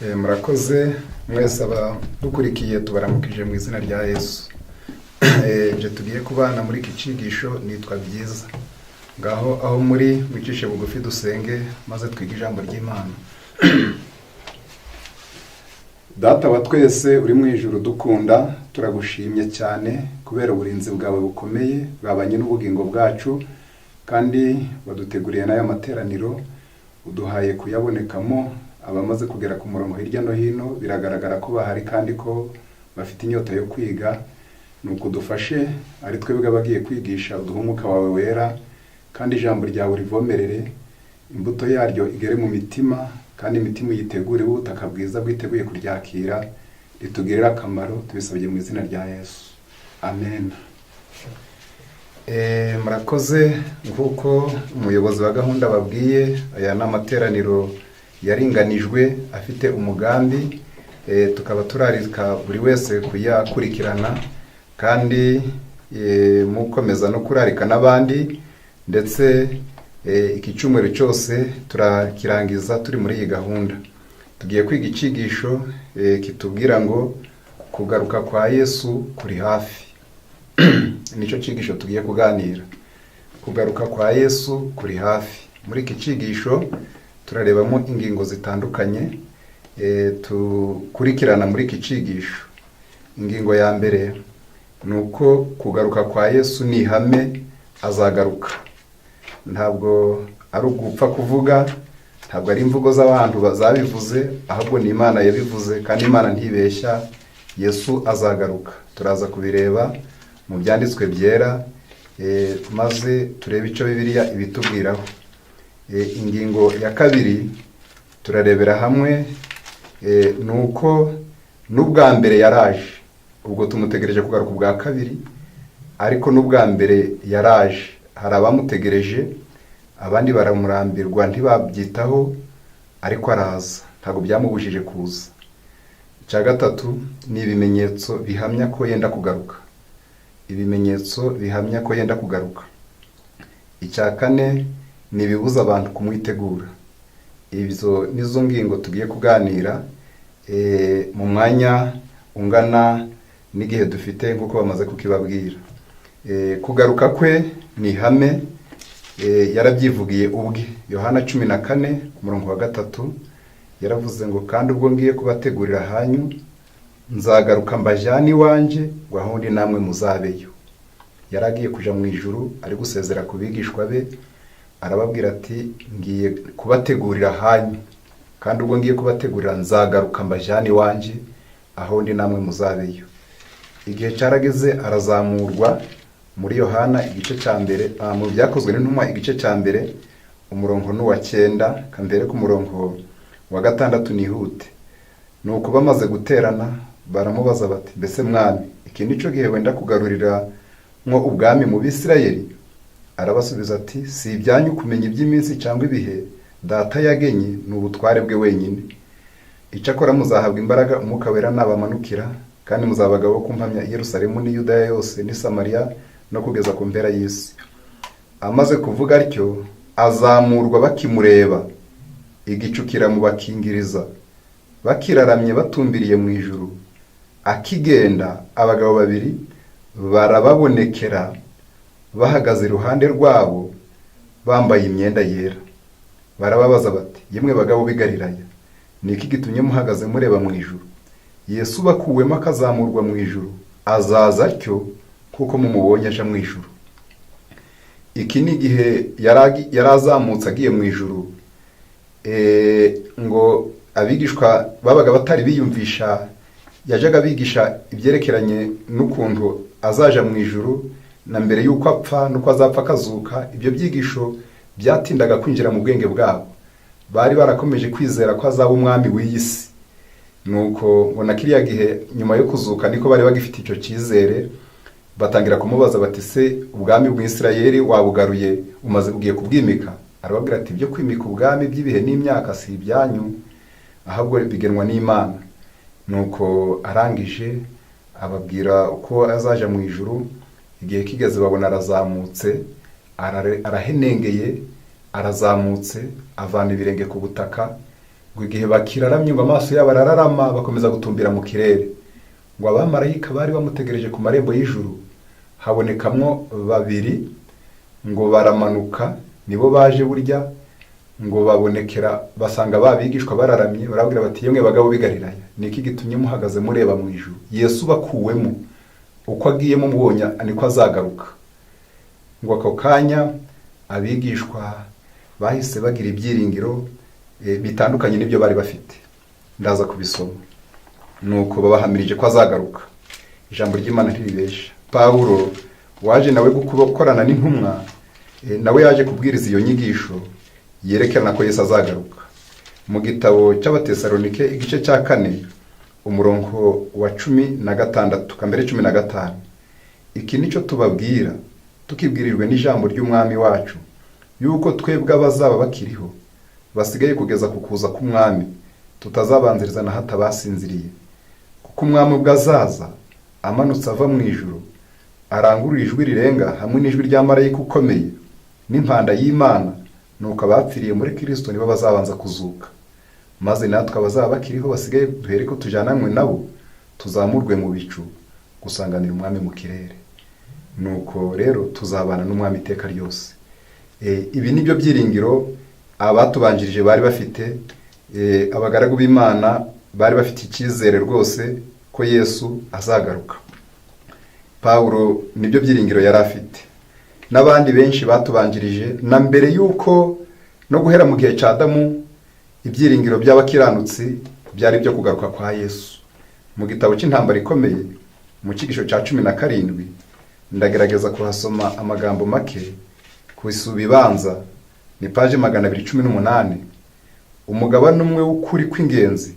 Murakoze mwese abadukurikiye, tubaramukije mu izina rya Yesu. Nje tugiye kubana muri iki cyigisho nitwa Byiza. Ngaho aho muri mwicishe bugufi dusenge, maze twige ijambo ry'Imana. Data wa twese uri mu ijuru dukunda, turagushimye cyane kubera uburinzi bwawe bukomeye bwabanye n'ubugingo bwacu, kandi waduteguriye n'aya materaniro, uduhaye kuyabonekamo. Abamaze kugera ku murongo hirya no hino biragaragara ko bahari kandi ko bafite inyota yo kwiga. Ni ukudufashe ari twebwe abagiye kwigisha, uduhe Umwuka wawe Wera, kandi ijambo ryawe rivomerere, imbuto yaryo igere mu mitima, kandi imitima uyitegure ubutaka bwiza bwiteguye kuryakira, ritugirire akamaro. Tubisabye mu izina rya Yesu, amen. Murakoze. Nk'uko umuyobozi wa gahunda babwiye, aya ni amateraniro yaringanijwe afite umugambi, tukaba turarika buri wese kuyakurikirana kandi mukomeza no kurarika n'abandi. Ndetse iki cyumweru cyose turakirangiza turi muri iyi gahunda. Tugiye kwiga icyigisho kitubwira ngo kugaruka kwa Yesu kuri hafi. Nicyo cyigisho tugiye kuganira, kugaruka kwa Yesu kuri hafi. Muri iki cyigisho turarebamo ingingo zitandukanye tukurikirana muri iki cyigisho. Ingingo ya mbere ni uko kugaruka kwa Yesu ni ihame, azagaruka. Ntabwo ari ugupfa kuvuga, ntabwo ari imvugo z'abantu bazabivuze, ahubwo ni Imana yabivuze, kandi Imana ntibeshya. Yesu azagaruka. Turaza kubireba mu byanditswe byera, maze turebe icyo Bibiliya ibitubwiraho. Ingingo ya kabiri turarebera hamwe ni uko n'ubwa mbere yaraje, ubwo tumutegereje kugaruka ubwa kabiri, ariko n'ubwa mbere yaraje. Hari abamutegereje, abandi baramurambirwa ntibabyitaho, ariko araza, ntabwo byamubujije kuza. Icya gatatu ni ibimenyetso bihamya ko yenda kugaruka, ibimenyetso bihamya ko yenda kugaruka. Icya kane ni ibibuza abantu kumwitegura. Izo nizo ngingo tugiye kuganira mu mwanya ungana n'igihe dufite nk'uko bamaze kukibabwira. Kugaruka kwe ni ihame, yarabyivugiye ubwe. Yohana 14 umurongo wa 3 yaravuze ngo: "Kandi ubwo ngiye kubategurira ahanyu, nzagaruka mbajyane iwanjye, ngo aho ndi namwe muzabeyo." Yari agiye kuja mu ijuru, ari gusezera ku bigishwa be, arababwira ati: "Ngiye kubategurira ahanyu, kandi ubwo ngiye kubategurira nzagaruka mbajyane iwanjye, aho ndi namwe muzabeyo." Igihe cyarageze arazamurwa. Muri Yohana igice cya mbere, mu Byakozwe n'Intumwa igice cya mbere, umurongo ni uwa 9, kambere ku murongo wa 6 nihute. Ni uko bamaze guterana baramubaza bati: "Mbese Mwami, iki ni cyo gihe wenda kugarurira nko ubwami mu Bisirayeli?" Arabasubiza ati: "Si ibyanyu kumenya iby'iminsi cyangwa ibihe Data yagenye, ni ubutware bwe wenyine. Icyakora muzahabwa imbaraga Umwuka Wera nabamanukira, kandi muzaba abagabo bo kumpamya i Yerusalemu n'i Yudaya yose n'i Samariya no kugeza ku mpera y'isi." Amaze kuvuga atyo azamurwa bakimureba, igicu kiramubakingiriza. Bakiraramye batumbiriye mu ijuru akigenda, abagabo babiri barababonekera bahagaze iruhande rwabo bambaye imyenda yera. Barababaza bati: "Yemwe bagabo b'i Galilaya, ni iki gitumye muhagaze mureba mu ijuru? Yesu bakuwemo akazamurwa mu ijuru azaza atyo kuko mumubonye aja mu ijuru." Iki ni igihe yari azamutse agiye mu ijuru. Ngo abigishwa babaga batari biyumvisha. Yajyaga bigisha ibyerekeranye n'ukuntu azaja mu ijuru na mbere y'uko apfa n'uko azapfa akazuka. Ibyo byigisho byatindaga kwinjira mu bwenge bwabo. Bari barakomeje kwizera ko azaba umwami w'iyi si. Nuko ngo na kiriya gihe nyuma yo kuzuka niko bari bagifite icyo cyizere. Batangira kumubaza bati: "Se ubwami bw'Isirayeli wabugaruye, umaze ugiye kubwimika?" Arababwira ati: "Ibyo kwimika ubwami by'ibihe n'imyaka si ibyanyu, ahubwo bigenwa n'Imana." Nuko arangije ababwira uko azaja mu ijuru. Igihe kigeze babona arazamutse, arahenengeye, arazamutse, avana ibirenge ku butaka. Ngo igihe bakiraramye, ngo amaso yabo arararama, bakomeza gutumbira mu kirere. Ngo abamarayika bari bamutegereje ku marembo y'ijuru, habonekamwo babiri, ngo baramanuka, nibo baje burya, ngo babonekera basanga ba bigishwa bararamye, barababwira bati: "Yemwe bagabo b'i Galilaya, ni iki gitumye muhagaze mureba mu ijuru? Yesu bakuwemo, uko agiyemo mubonye niko azagaruka." Ngo ako kanya abigishwa bahise bagira ibyiringiro bitandukanye n'ibyo bari bafite. Ndaza kubisoma. Nuko babahamirije ko azagaruka. Ijambo ry'Imana ntiribesha. Pawulo waje nawe gukorana n'intumwa, nawe yaje kubwiriza iyo nyigisho yerekana ko Yesu azagaruka. Mu gitabo cy'Abatesalonike, igice cya 4, umurongo wa 16 kambere 15: "Iki nicyo tubabwira tukibwirijwe n'ijambo ry'Umwami wacu, yuko twebwe abazaba bakiriho basigaye kugeza ku kuza k'Umwami tutazabanziriza na hato abasinziriye. Kuko Umwami ubwo azaza amanutse ava mu ijuru, arangurura ijwi rirenga hamwe n'ijwi rya marayika ukomeye n'impanda y'Imana, nuko abapfiriye muri Kristo nibo bazabanza kuzuka. Maze natwe abazaba bakiriho basigaye duhere ko tujananywe nabo, tuzamurwe mu bicu gusanganira Umwami mu kirere. Nuko rero tuzabana n'Umwami iteka ryose." Ibi ni byo byiringiro abatubanjirije bari bafite. Abagaragu b'Imana bari bafite icyizere rwose ko Yesu azagaruka. Pawulo nibyo byiringiro yari afite, n'abandi benshi batubanjirije na mbere y'uko no guhera mu gihe cya Adamu, ibyiringiro by'abakiranutsi byari ibyo kugaruka kwa Yesu. Mu gitabo cy'Intambara Ikomeye, mu cyigisho cya 17, ndagerageza kuhasoma amagambo make ku isubi ibanza, ni paje 218: "Umugabane umwe w'ukuri kw'ingenzi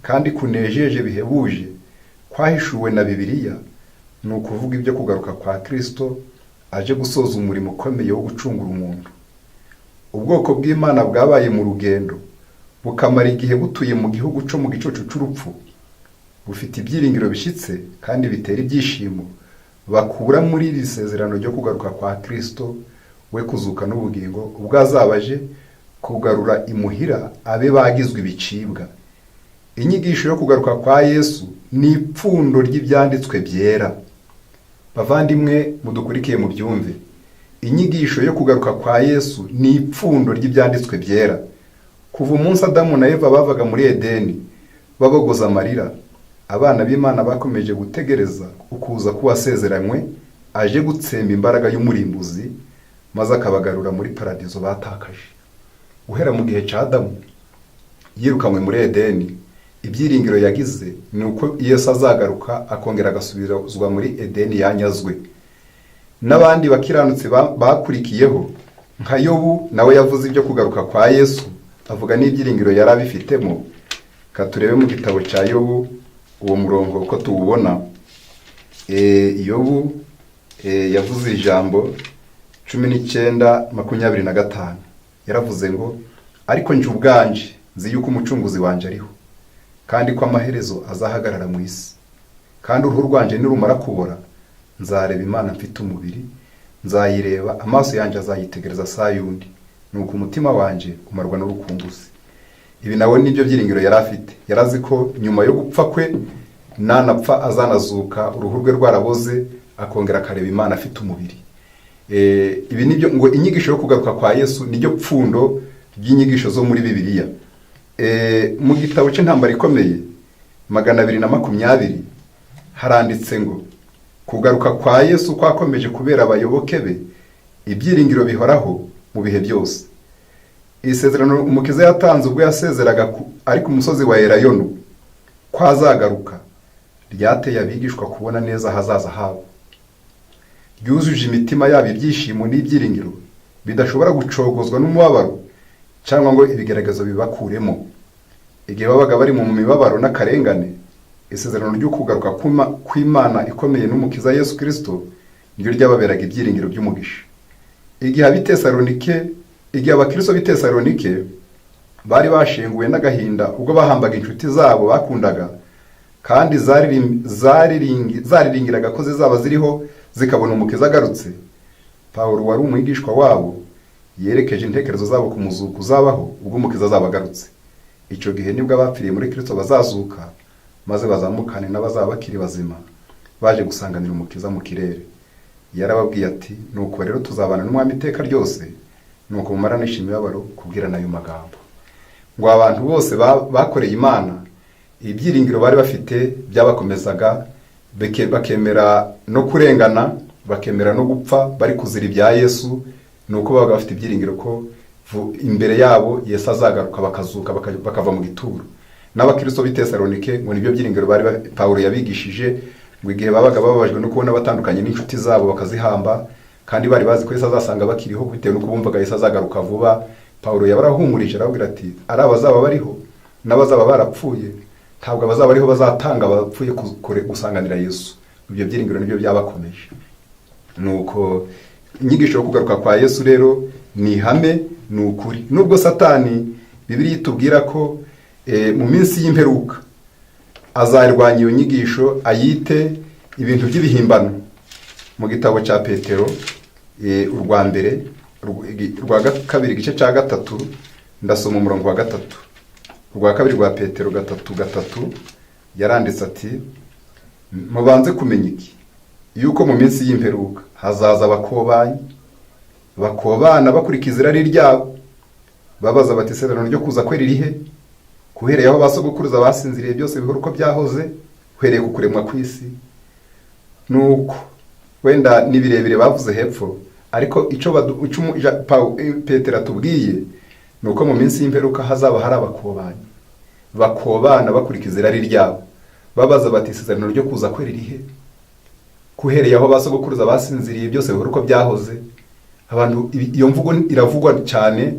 kandi kunejeje bihebuje kwahishuwe na Bibiliya ni ukuvuga ibyo kugaruka kwa Kristo aje gusoza umurimo ukomeye wo gucungura umuntu. Ubwoko bw'Imana bwabaye mu rugendo, bukamara igihe butuye mu gihugu cyo mu gicucu cy'urupfu, bufite ibyiringiro bishyitse kandi bitera ibyishimo bakura muri iri sezerano ryo kugaruka kwa Kristo, we kuzuka n'ubugingo, ubwo azaba aje kugarura imuhira abe bagizwe ibicibwa. Inyigisho yo kugaruka kwa Yesu ni ipfundo ry'ibyanditswe byera." Bavandimwe mudukurikiye, mu byumve: inyigisho yo kugaruka kwa Yesu ni ipfundo ry'ibyanditswe byera. Kuva umunsi Adamu na Eva bavaga muri Edeni babogoza amarira, abana b'Imana bakomeje gutegereza ukuza k'uwasezeranywe aje gutsemba imbaraga y'umurimbuzi, maze akabagarura muri paradizo batakaje. Guhera mu gihe cya Adamu yirukanywe muri Edeni, ibyiringiro yagize ni uko Yesu azagaruka akongera agasubizwa muri Edeni yanyazwe. N'abandi bakiranutsi bakurikiyeho nka Yobu, nawe yavuze ibyo kugaruka kwa Yesu, avuga n'ibyiringiro yari abifitemo. Ka turebe mu gitabo cya Yobu uwo murongo uko tuwubona. Yobu yavuze ijambo 19:25. Yaravuze ngo: "Ariko nje ubwanje nzi yuko Umucunguzi wanje ariho, kandi ko amaherezo azahagarara mu isi. Kandi uruhu rwanje nirumara kubora, nzareba Imana mfite umubiri, nzayireba, amaso yanjye azayitegereza saa yundi. Nuko umutima wanje umarwa n'urukumbuzi." Ibi nawe nibyo byiringiro yari afite. Yari azi ko nyuma yo gupfa kwe, nanapfa azanazuka uruhu rwe rwaraboze, akongera akareba Imana afite umubiri. Ibi nibyo ngo inyigisho yo kugaruka kwa Yesu niryo pfundo ry'inyigisho zo muri Bibiliya. Mu gitabo cy'Intambara Ikomeye, 220, haranditse ngo: "Kugaruka kwa Yesu kwakomeje kubera abayoboke be ibyiringiro bihoraho mu bihe byose. Isezerano Umukiza yatanze ubwo yasezeraga ari ku musozi wa Elayono ko azagaruka, ryateye abigishwa kubona neza ahazaza habo. Ryuzuje imitima yabo ibyishimo n'ibyiringiro bidashobora gucogozwa n'umubabaro cyangwa ngo ibigaragazo bibakuremo. Igihe babaga bari mu mibabaro n'akarengane, isezerano ryo kugaruka kw'Imana ikomeye n'Umukiza Yesu Kirisito niryo ryababeraga ibyiringiro by'umugisha. Igihe abakristo b'i Tesalonike bari bashenguwe n'agahinda ubwo bahambaga inshuti zabo bakundaga kandi zariringiraga ko zizaba ziriho zikabona Umukiza agarutse, Pawulo wari umwigishwa wabo yerekeje intekerezo zabo ku muzuko uzabaho ubwo Umukiza azaba agarutse." Icyo gihe nibwo abapfiriye muri Kristo bazazuka, maze bazamukane n'abazaba bakiri bazima, baje gusanganira Umukiza mu kirere. Yarababwiye ati: "Nuko rero tuzabana n'Umwami iteka ryose, nuko mumaranisha imibabaro kubwirana ayo magambo." Ngo abantu bose bakoreye Imana, ibyiringiro bari bafite byabakomezaga, bakemera no kurengana, bakemera no gupfa bari kuzira ibya Yesu, ni uko babaga bafite ibyiringiro ko imbere yabo Yesu azagaruka, bakazuka, bakava mu gituro. N'abakristo b'i Tesalonike ngo nibyo byiringiro bari Pawulo yabigishije, ngo igihe babaga bababajwe no kubona batandukanye n'inshuti zabo bakazihamba, kandi bari bazi ko Yesu azasanga bakiriho, bitewe n'uko bumvaga Yesu azagaruka vuba. Pawulo yabarahumurije, arababwira ati: "Ari abazaba bariho n'abazaba barapfuye, ntabwo abazaba bariho bazatanga abapfuye gusanganira Yesu." Ibyo byiringiro nibyo byabakomeje. Nuko inyigisho yo kugaruka kwa Yesu rero ni ihame, ni ukuri, nubwo Satani, Bibiliya itubwira ko mu minsi y'imperuka azarwanya iyo nyigisho, ayite ibintu by'ibihimbano. Mu gitabo cya Petero, urwa mbere, rwa kabiri, igice cya 3, ndasoma umurongo wa 3. Urwa kabiri rwa Petero 3:3, yaranditse ati: "Mubanze kumenya iki, yuko mu minsi y'imperuka hazaza abakobanyi, bakobana bakurikiza irari ryabo, babaza bati: 'Isezerano ryo kuza kwe ririhe? Uhereye aho ba sogokuruza basinziriye, byose bihora uko byahoze uhereye ku kuremwa kw'isi.'" Nuko wenda ni birebire bavuze hepfo, ariko icyo Petero atubwiye ni uko mu minsi y'imperuka hazaba hari abakobanyi bakobana bakurikiza irari ryabo, babaza bati: "Isezerano ryo kuza kwe ririhe? Kuhereye aho ba sogokuruza basinziriye, byose bihora uko byahoze." Abantu, iyo mvugo iravugwa cyane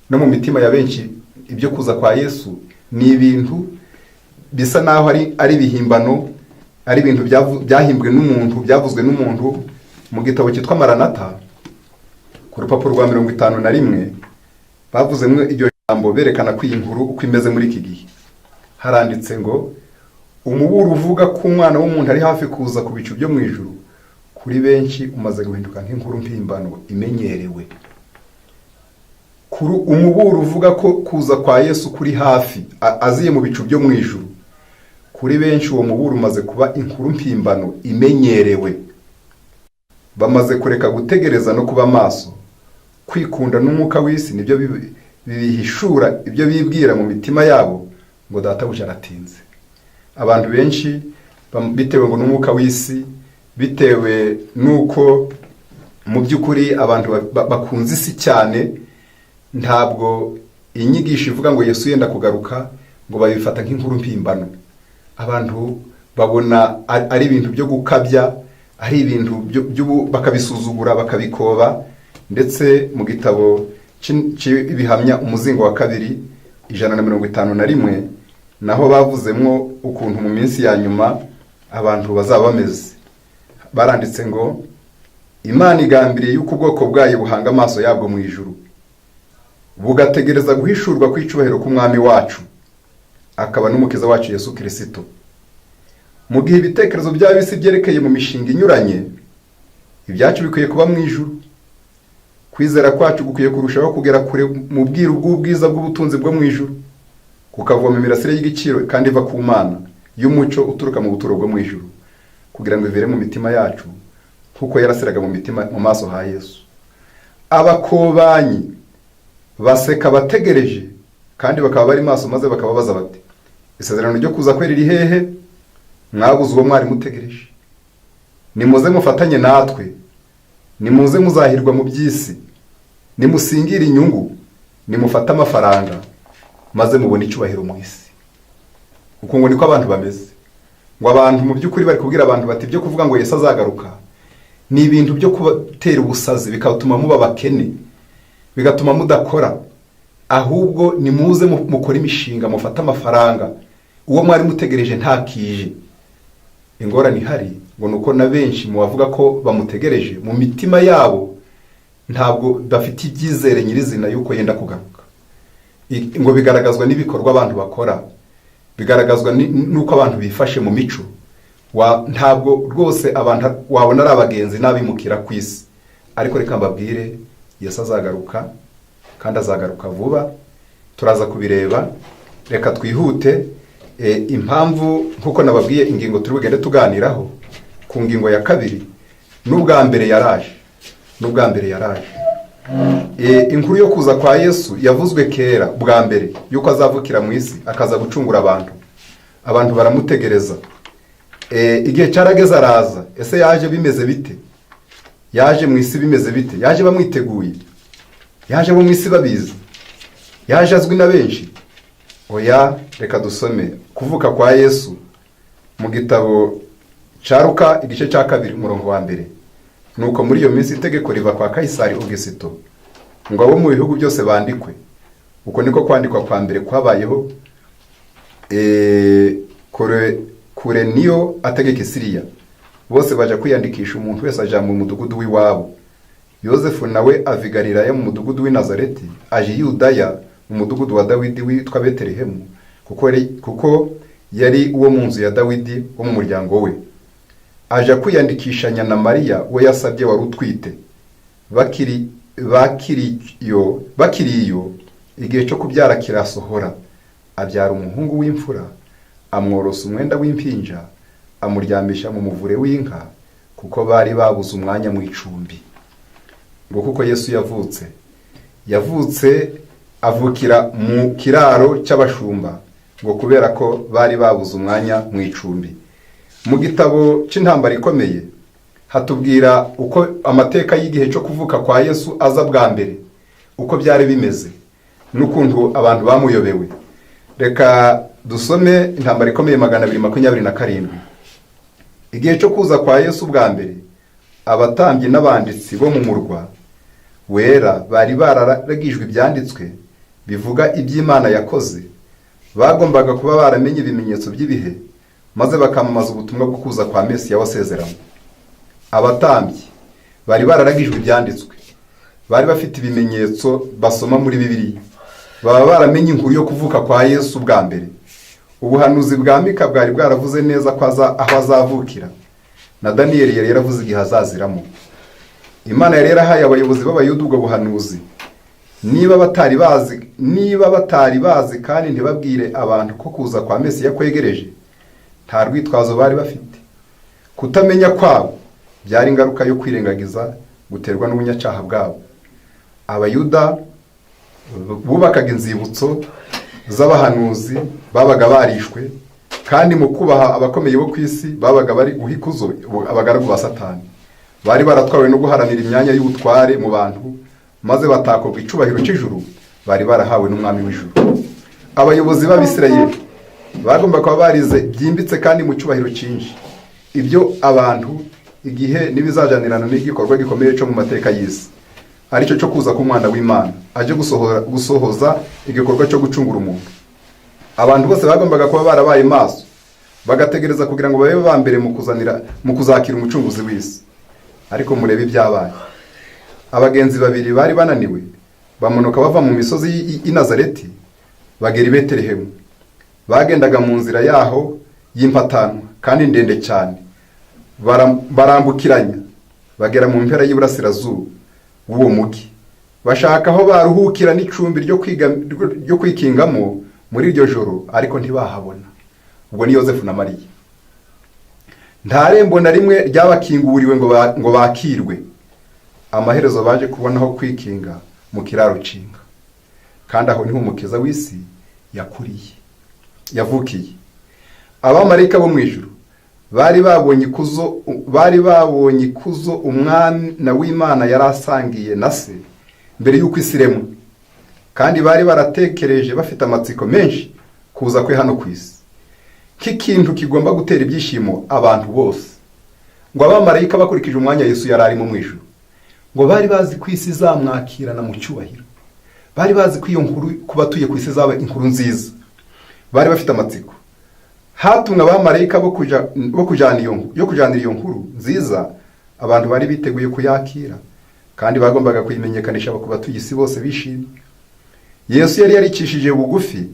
no mu mitima ya benshi. Ibyo kuza kwa Yesu ni ibintu bisa naho ari ibihimbano, ari ibintu byahimbwe n'umuntu, byavuzwe n'umuntu. Mu gitabo cyitwa Maranata, ku rupapuro rwa 51, bavuzemo iryo jambo berekana ko iyi nkuru uko imeze muri iki gihe. Haranditse ngo: "Umuburo uvuga ko Umwana w'umuntu ari hafi kuza ku bicu byo mu ijuru, kuri benshi umaze guhinduka nk'inkuru mpimbano imenyerewe." Kuri umuburo uvuga ko kuza kwa Yesu kuri hafi, aziye mu bicu byo mu ijuru, kuri benshi uwo muburo umaze kuba inkuru mpimbano imenyerewe. Bamaze kureka gutegereza no kuba maso. Kwikunda n'umwuka w'isi nibyo bibihishura ibyo bibwira mu mitima yabo ngo: "Databuja aratinze." Abantu benshi, bitewe ngo n'umwuka w'isi, bitewe n'uko mu by'ukuri abantu bakunze isi cyane, ntabwo inyigisho ivuga ngo Yesu yenda kugaruka ngo babifata nk'inkuru mpimbano. Abantu babona ari ibintu byo gukabya, ari ibintu bakabisuzugura, bakabikoba. Ndetse mu gitabo cy'Ibihamya, umuzingo wa kabiri, 151, naho bavuzemwo ukuntu mu minsi ya nyuma abantu bazaba bameze. Baranditse ngo: "Imana igambiriye yuko ubwoko bwayo buhanga amaso yabwo mu ijuru, bugategereza guhishurwa kw'icyubahiro k'Umwami wacu akaba n'Umukiza wacu Yesu Kirisito. Mu gihe ibitekerezo by'ab'isi byerekeye mu mishinga inyuranye, ibyacu bikwiye kuba mu ijuru. Kwizera kwacu gukwiye kurushaho kugera kure mu bwiru bw'ubwiza bw'ubutunzi bwo mu ijuru, kukavoma imirasire y'igiciro kandi iva ku Mana y'umucyo uturuka mu buturo bwo mu ijuru, kugira ngo ivire mu mitima yacu nk'uko yarasiraga mu mitima mu maso ha Yesu. Abakobanyi baseka bategereje kandi bakaba bari maso, maze bakababaza bati: 'Isezerano ryo kuza kwe riri hehe? Mwabuze uwo mwari mutegereje. Nimuze mufatanye natwe, nimuze muzahirwa mu by'isi, nimusingire inyungu, nimufate amafaranga maze mubone icyubahiro mu isi.'" Uko ngo niko abantu bameze. Ngo abantu mu by'ukuri bari kubwira abantu bati: "Ibyo kuvuga ngo Yesu azagaruka ni ibintu byo kubatera ubusazi, bigatuma muba abakene, bigatuma mudakora. Ahubwo nimuze mukore imishinga, mufate amafaranga, uwo mwari mutegereje ntakije." Ingorane ihari ngo ni uko na benshi mu bavuga ko bamutegereje, mu mitima yabo ntabwo bafite ibyizere nyirizina y'uko yenda kugaruka. Ngo bigaragazwa n'ibikorwa abantu bakora, bigaragazwa n'uko abantu bifashe mu mico. Ntabwo rwose abantu wabona ari abagenzi n'abimukira ku isi. Ariko reka mbabwire, Yesu azagaruka kandi azagaruka vuba, turaza kubireba. Reka twihute. Impamvu, nk'uko nababwiye, ingingo turi bugende tuganiraho ku ngingo ya kabiri, n'ubwa mbere yaraje, n'ubwa mbere yaraje. Inkuru yo kuza kwa Yesu yavuzwe kera bwa mbere, yuko azavukira mu isi akaza gucungura abantu. Abantu baramutegereza. Igihe cyarageze araza. Ese yaje bimeze bite? Yaje mu isi bimeze bite? Yaje bamwiteguye? Yaje abo mu isi babizi? Yaje azwi na benshi? Oya. Reka dusome kuvuka kwa Yesu mu gitabo cya Luka, igice cya 2, umurongo wa 1. Nuko muri iyo minsi itegeko riva kwa Kayisari Ogisito ngo abo mu bihugu byose bandikwe. Uko niko kwandikwa kwa mbere kwabayeho, Kureniyo ategeka Isiriya. Bose baja kwiyandikisha, umuntu wese aja mu mudugudu w'iwabo. Yosefu nawe ava i Galilaya mu mudugudu w'i Nazareti, aja i Yudaya mu mudugudu wa Dawidi witwa Betelehemu, kuko yari uwo mu nzu ya Dawidi, wo mu muryango we. Aja kwiyandikishanya na Mariya we yasabye, wari utwite. Bakiri iyo, igihe cyo kubyara kirasohora, abyara umuhungu w'imfura, amworosa umwenda w'impinja, amuryamisha mu muvure w'inka, kuko bari babuze umwanya mu icumbi. Ngo kuko Yesu yavutse avukira mu kiraro cy'abashumba, ngo kubera ko bari babuze umwanya mu icumbi. Mu gitabo cy'Intambara Ikomeye hatubwira uko amateka y'igihe cyo kuvuka kwa Yesu aza bwa mbere, uko byari bimeze n'ukuntu abantu bamuyobewe. Reka dusome Intambara Ikomeye 227. Igihe cyo kuza kwa Yesu bwa mbere, abatambyi n'abanditsi bo mu murwa wera bari bararagijwe ibyanditswe bivuga iby'Imana yakoze. Bagombaga kuba baramenye ibimenyetso by'ibihe, maze bakamamaza ubutumwa bwo kuza kwa Mesiya wasezeranywe. Abatambyi bari bararagijwe ibyanditswe, bari bafite ibimenyetso basoma muri Bibiliya, baba baramenye inkuru yo kuvuka kwa Yesu bwa mbere. Ubuhanuzi bwa Mika bwari bwaravuze neza ko aza aho azavukira, na Daniyeli yari yaravuze igihe azaziramo. Imana yari yarahaye abayobozi b'Abayuda ubwo buhanuzi. Niba batari bazi kandi ntibabwire abantu ko kuza kwa Mesiya kwegereje, nta rwitwazo bari bafite. Kutamenya kwabo byari ingaruka yo kwirengagiza guterwa n'ubunyacyaha bwabo. Abayuda bubakaga inzibutso z'abahanuzi babaga barishwe, kandi mu kubaha abakomeye bo ku isi babaga bari guha ikuzo abagaragu ba Satani. Bari baratwawe no guharanira imyanya y'ubutware mu bantu, maze batakobwa icubahiro cy'ijuru bari barahawe n'Umwami w'ijuru. Abayobozi b'Abisirayeli bagomba kuba barize byimbitse kandi mu cyubahiro cyinshi ibyo abantu, igihe n'ibizajanirana n'igikorwa gikomeye cyo mu mateka y'isi, aricyo cyo kuza k'Umwana w'Imana aje gusohoza igikorwa cyo gucungura umuntu. Abantu bose bagombaga kuba barabaye maso, bagategereza kugira ngo babe ba mbere mu kuzakira Umucunguzi w'isi. Ariko murebe ibyabaye. Abagenzi babiri bari bananiwe bamanuka bava mu misozi y'i Nazareti, bagera i Betelehemu. Bagendaga mu nzira yaho y'impatanwa kandi ndende cyane, barambukiranya bagera mu mpera y'iburasirazuba w'uwo mugi, bashaka aho baruhukira n'icumbi ryo kwikingamo muri iryo joro, ariko ntibahabona. Ubwo ni Yosefu na Mariya. Nta rembo na rimwe ryabakinguriwe ngo bakirwe. Amaherezo baje kubona aho kwikinga mu kiraro c'inka, kandi aho niho Umukiza w'isi yakuriye, yavukiye. Abamarayika bo mu ijuru bari babonye ikuzo Umwana w'Imana yari asangiye na Se mbere y'uko isi iremwa, kandi bari baratekereje bafite amatsiko menshi kuza kwe hano ku isi nk'ikintu kigomba gutera ibyishimo abantu bose. Ngo abamarayika, bakurikije umwanya Yesu yari arimo mu ijuru, ngo bari bazi ko isi izamwakirana mu cyubahiro. Bari bazi ko iyo nkuru ku batuye ku isi izaba inkuru nziza. Bari bafite amatsiko. Hatumwe abamarayika bo kujyanira iyo nkuru nziza. Abantu bari biteguye kuyakira, kandi bagombaga kuyimenyekanisha ku batuye isi bose bishimye. Yesu yari yaricishije bugufi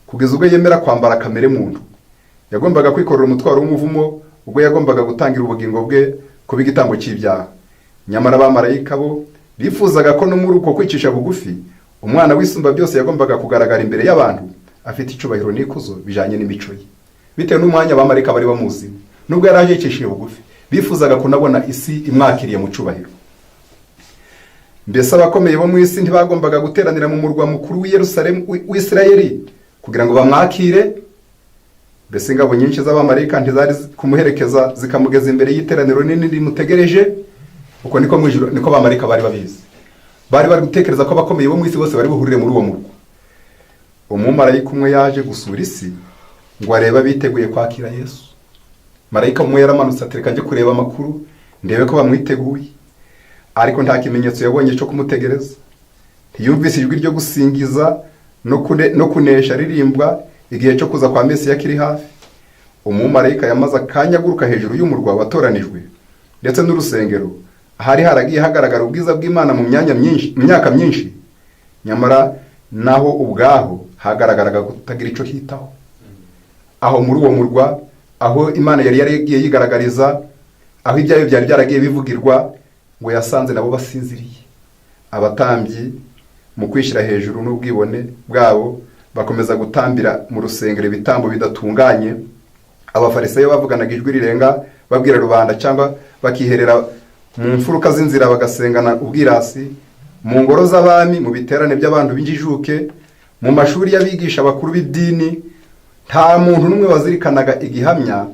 kugeza ubwo yemera kwambara kamere muntu. Yagombaga kwikorera umutwaro w'umuvumo ubwo yagombaga gutangira ubugingo bwe kuba igitambo cy'ibyaha. Nyamara abamarayika bo bifuzaga ko no muri uko kwicisha bugufi, Umwana w'Isumba byose yagombaga kugaragara imbere y'abantu. Afite icyubahiro n'ikuzo bijanye n'imico ye, bitewe n'umwanya abamarayika bari bamuzi. Nubwo yari aje yicishije bugufi, bifuzaga kunabona isi imwakiriye mu cyubahiro. Mbese abakomeye bo mu isi ntibagombaga guteranira mu murwa mukuru w'i Yerusalemu w'Isirayeli kugira ngo bamwakire? Mbese ingabo nyinshi z'abamarayika ntizari kumuherekeza zikamugeza imbere y'iteraniro nini rimutegereje? Uko niko mu ijuru, niko abamarayika bari babizi. Bari bari gutekereza ko abakomeye bo mu isi bose bari buhurire muri uwo murwa. Umumarayika umwe yaje gusura isi ngo arebe abiteguye kwakira Yesu. Marayika umwe yaramanutse ati: "Reka njye kureba amakuru, ndebe ko bamwiteguye." Ariko nta kimenyetso yabonye cyo kumutegereza. Ntiyumvise ijwi ryo gusingiza no kunesha ririmbwa igihe cyo kuza kwa Mesiya kiri hafi. Umumarayika yamaze akanya aguruka hejuru y'umurwa watoranijwe ndetse n'urusengero, ahari haragiye hagaragara ubwiza bw'Imana mu myanya myinshi, mu myaka myinshi. Nyamara naho ubwaho hagaragaraga kutagira icyo hitaho. Aho muri uwo murwa, aho Imana yari yaragiye yigaragariza, aho ibyayo byari byaragiye bivugirwa, ngo yasanze nabo basinziriye. Abatambyi mu kwishyira hejuru n'ubwibone bwabo bakomeza gutambira mu rusengero ibitambo bidatunganye. Abafarisayo bavuganaga ijwi rirenga babwira rubanda, cyangwa bakiherera mu mfuruka z'inzira bagasengana ubwirasi. Mu ngoro z'abami, mu biterane by'abantu b'injijuke, mu mashuri y'abigisha bakuru b'idini, nta muntu n'umwe wazirikanaga igihamya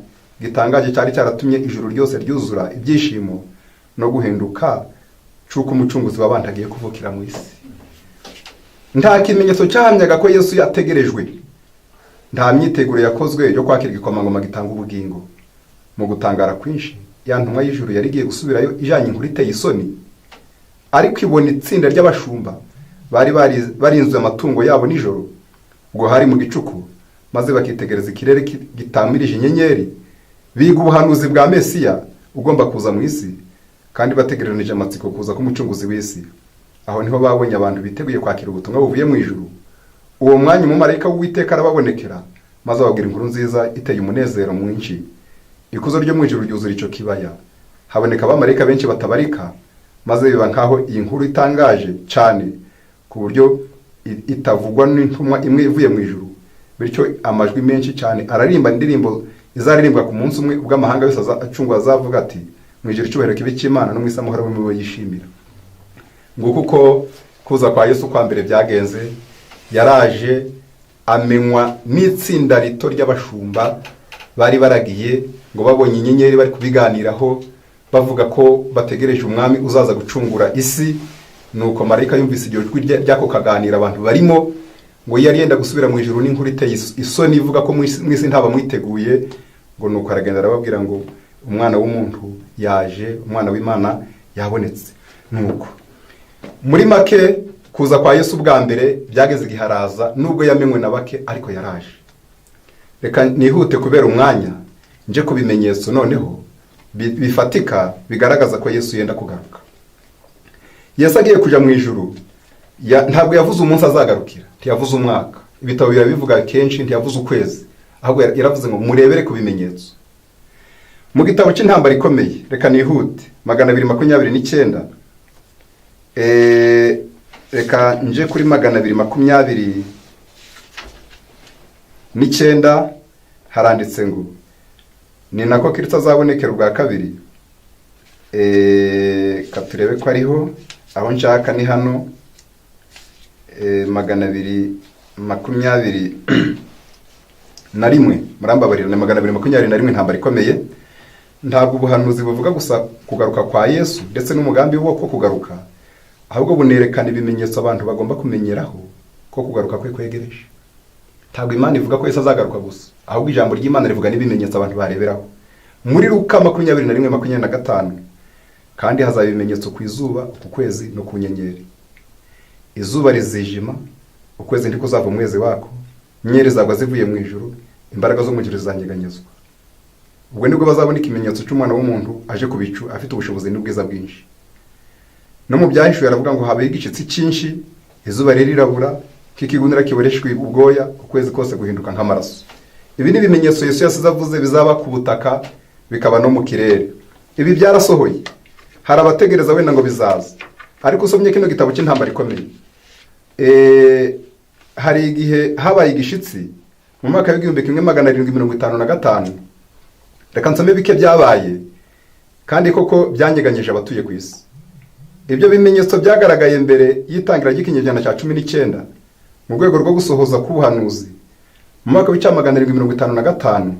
gitangaje cyari cyaratumye ijuru ryose ryuzura ibyishimo no guhinduka c'uko Umucunguzi w'abantu agiye kuvukira mu isi. Nta kimenyetso cyahamyaga ko Yesu yategerejwe. Nta myiteguro yakozwe yo kwakira igikomangoma gitanga ubugingo. Mu gutangara kwinshi, ya ntumwa y'ijuru yari igiye gusubirayo ijanye inkuru iteye isoni, ariko ibona itsinda ry'abashumba bari barinze amatungo yabo nijoro, ubwo hari mu gicuku, maze bakitegereza ikirere gitamirije inyenyeri, biga ubuhanuzi bwa Mesiya ugomba kuza mu isi, kandi bategereranije amatsiko kuza k'Umucunguzi w'isi. Aho niho babonye abantu biteguye kwakira ubutumwa buvuye mu ijuru. Uwo mwanya umumarayika w'Uwiteka arababonekera, maze ababwira inkuru nziza iteye umunezero mwinshi. Ikuzo ryo mu ijuru ryuzura icyo kibaya, haboneka abamarayika benshi batabarika, maze biba nkaho iyi nkuru itangaje cyane ku buryo itavugwa n'intumwa imwe ivuye mu ijuru. Bityo amajwi menshi cyane ararimba indirimbo izaririmbwa ku munsi umwe ubwo amahanga yose acungwa azavuga ati: "Mu ijuru icyubahiro kibe cy'Imana, no mu isi amahoro abe mu bo yishimira." Nguko uko kuza kwa Yesu kwa mbere byagenze. Yaraje amenywa n'itsinda rito ry'abashumba bari baragiye, ngo babonye inyenyeri bari kubiganiraho, bavuga ko bategereje umwami uzaza gucungura isi. Nuko marayika yumvise iryo jwi ry'ako kaganira abantu barimo, ngo yari yenda gusubira mu ijuru n'inkuru iteye isoni ivuga ko mu isi ntabamwiteguye. Ngo nuko aragenda arababwira ngo umwana w'umuntu yaje, umwana w'Imana yabonetse. Nuko muri make, kuza kwa Yesu bwa mbere byageze igihe araza, nubwo yamenywe na bake, ariko yaraje. Reka nihute kubera umwanya, nje ku bimenyetso noneho bifatika bigaragaza ko Yesu yenda kugaruka. Yesu agiye kujya mu ijuru, ntabwo yavuze umunsi azagarukira, ntiyavuze umwaka. Ibitabo birabivuga kenshi. Ntiyavuze ukwezi, ahubwo yaravuze ngo murebere ku bimenyetso. Mu gitabo cy'Intambara Ikomeye, reka nihute, 229, reka nje kuri 229, haranditse ngo ni nako Kristo azabonekera ubwa kabiri. Ka turebe ko ariho. Aho nshaka ni hano, 221. Murambabarira, ni 221, Intambara Ikomeye. Ntabwo ubuhanuzi buvuga gusa kugaruka kwa Yesu ndetse n'umugambi wo ko kugaruka, ahubwo bunerekana ibimenyetso abantu bagomba kumenyeraho ko kugaruka kwe kwegereje. Ntabwo Imana ivuga ko Yesu azagaruka gusa, ahubwo ijambo ry'Imana rivuga n'ibimenyetso abantu bareberaho. Muri Luka 21:25: "Kandi hazaba ibimenyetso ku izuba, ku kwezi no ku nyenyeri. Izuba rizijima, ukwezi ntikuzava umwezi wako, inyenyeri zagwa zivuye mu ijuru, imbaraga zo mu ijuru zizanyeganyezwa. Ubwo nibwo bazabona ikimenyetso cy'Umwana w'umuntu aje ku bicu afite ubushobozi n'ubwiza bwinshi." No mu Byahishuwe aravuga ngo habaho igishyitsi cyinshi, izuba ririrabura k'ikigunira kiboreshwe ubwoya, ukwezi kose guhinduka nk'amaraso. Ibi ni ibimenyetso Yesu yasize avuze bizaba ku butaka, bikaba no mu kirere. Ibi byarasohoye. Hari abategereza wenda ngo bizaza, ariko usomye kino gitabo cy'Intambara Ikomeye. Hari igihe habaye igishitsi mu mwaka w'1755. Reka nsome bike byabaye, kandi koko byanyeganyije abatuye ku isi. Ibyo bimenyetso byagaragaye mbere y'itangira ry'ikinyejana cya 19 mu rwego rwo gusohoza k'ubuhanuzi. Mu mwaka w'1755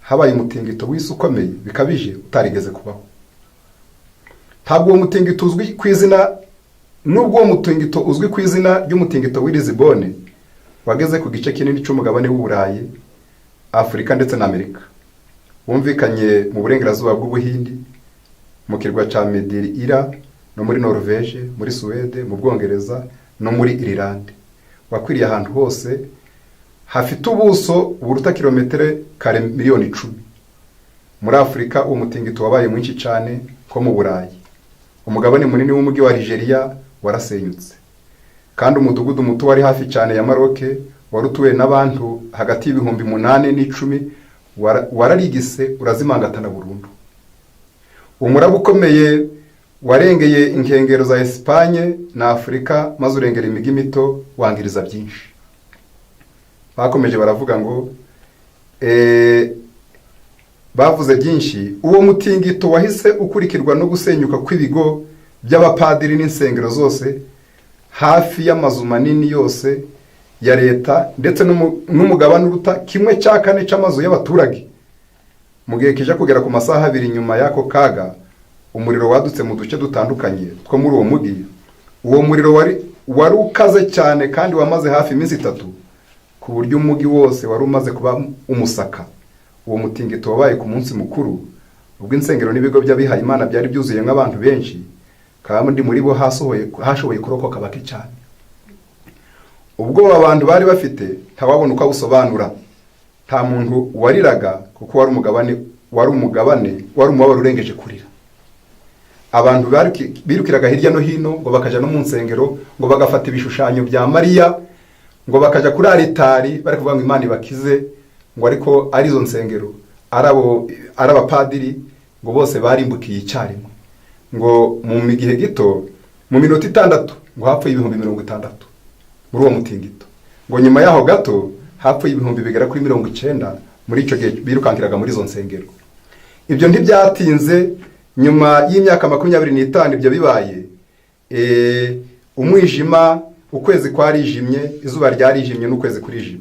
habaye umutingito w'isi ukomeye bikabije utarigeze kubaho. Ntabwo uwo mutingito uzwi ku izina, nubwo uwo mutingito uzwi ku izina ry'umutingito w'i Lisbonne, wageze ku gice kinini cy'umugabane w'Uburayi, Afurika ndetse na Amerika. Wumvikanye mu burengerazuba bw'Ubuhindi, mu kirwa cya Madeira, no muri Norvège, muri Suwede, mu Bwongereza no muri Irilande. Wakwiriye ahantu hose hafite ubuso buruta kilometero kare miliyoni 10. Muri Afurika uwo mutingito wabaye mwinshi cyane nko mu Burayi. Umugabane munini w'umujyi wa Algeria warasenyutse, kandi umudugudu muto wari hafi cyane ya Maroc wari utuwe n'abantu hagati y'ibihumbi 8 n'icumi wararigise urazimangatana burundu. Umuraba ukomeye warengeye inkengero za Esipanye na Afurika, maze urengera imijyi mito, wangiriza byinshi. Bakomeje baravuga ngo bavuze byinshi. Uwo mutingito wahise ukurikirwa no gusenyuka kw'ibigo by'abapadiri n'insengero zose, hafi y'amazu manini yose ya leta, ndetse n'umugabane uruta 1/4 cy'amazu y'abaturage. Mu gihe kija kugera ku masaha 2 nyuma y'ako kaga, umuriro wadutse mu duce dutandukanye two muri uwo mujyi. Uwo muriro wari ukaze cyane kandi wamaze hafi iminsi 3, ku buryo umujyi wose wari umaze kuba umusaka. Uwo mutingito wabaye ku munsi mukuru, ubwo insengero n'ibigo by'abihayimana byari byuzuye nk'abantu benshi, kandi muri bo hashoboye kurokoka bake cyane. Ubwoba abantu bari bafite ntawabona uko abusobanura. Nta muntu wariraga, kuko wari umugabane wari umubabaro urengeje kurira. Abantu birukiraga hirya no hino, ngo bakajya no mu nsengero, ngo bagafata ibishushanyo bya Mariya, ngo bakajya kuri aritari bari kuvuga ngo Imana ibakize, ngo ariko ari izo nsengero, ari abapadiri, ngo bose barimbukiye icyarimwe. Ngo mu gihe gito, mu minota 6, ngo hapfuye 60,000 muri uwo mutingito. Ngo nyuma yaho gato hapfuye ibihumbi bigera kuri 90 muri icyo gihe birukankiraga muri izo nsengero. Ibyo ntibyatinze. Nyuma y'imyaka 25 ibyo bibaye, umwijima, ukwezi kwarijimye, izuba ryarijimye n'ukwezi kurijimye.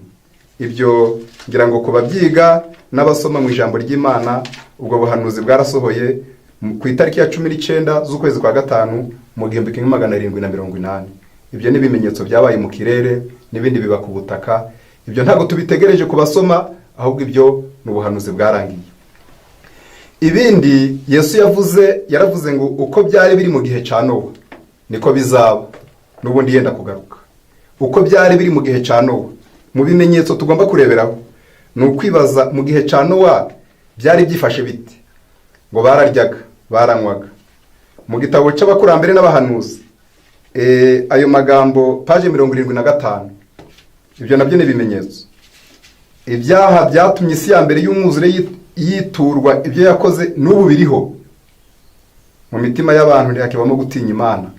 Ibyo ngira ngo ku babyiga n'abasoma mu ijambo ry'Imana, ubwo buhanuzi bwarasohoye ku itariki ya 19 z'ukwezi kwa gatanu mu 1780. Ibyo ni ibimenyetso byabaye mu kirere, n'ibindi biba ku butaka. Ibyo ntabwo tubitegereje ku basoma, ahubwo ibyo ni ubuhanuzi bwarangiye. Ibindi Yesu yavuze, yaravuze ngo uko byari biri mu gihe cya Nowa niko bizaba n'ubundi yenda kugaruka. Uko byari biri mu gihe cya Nowa, mu bimenyetso tugomba kureberaho ni ukwibaza: mu gihe cya Nowa byari byifashe bite? Ngo bararyaga, baranywaga. Mu gitabo cy'Abakurambere n'Abahanuzi, ayo magambo, paje 75. Ibyo nabyo ni ibimenyetso. Ibyaha byatumye isi ya mbere y'umwuzure yiturwa ibyo yakoze n'ubu biriho mu mitima y'abantu. Ntihakibamo gutinya Imana,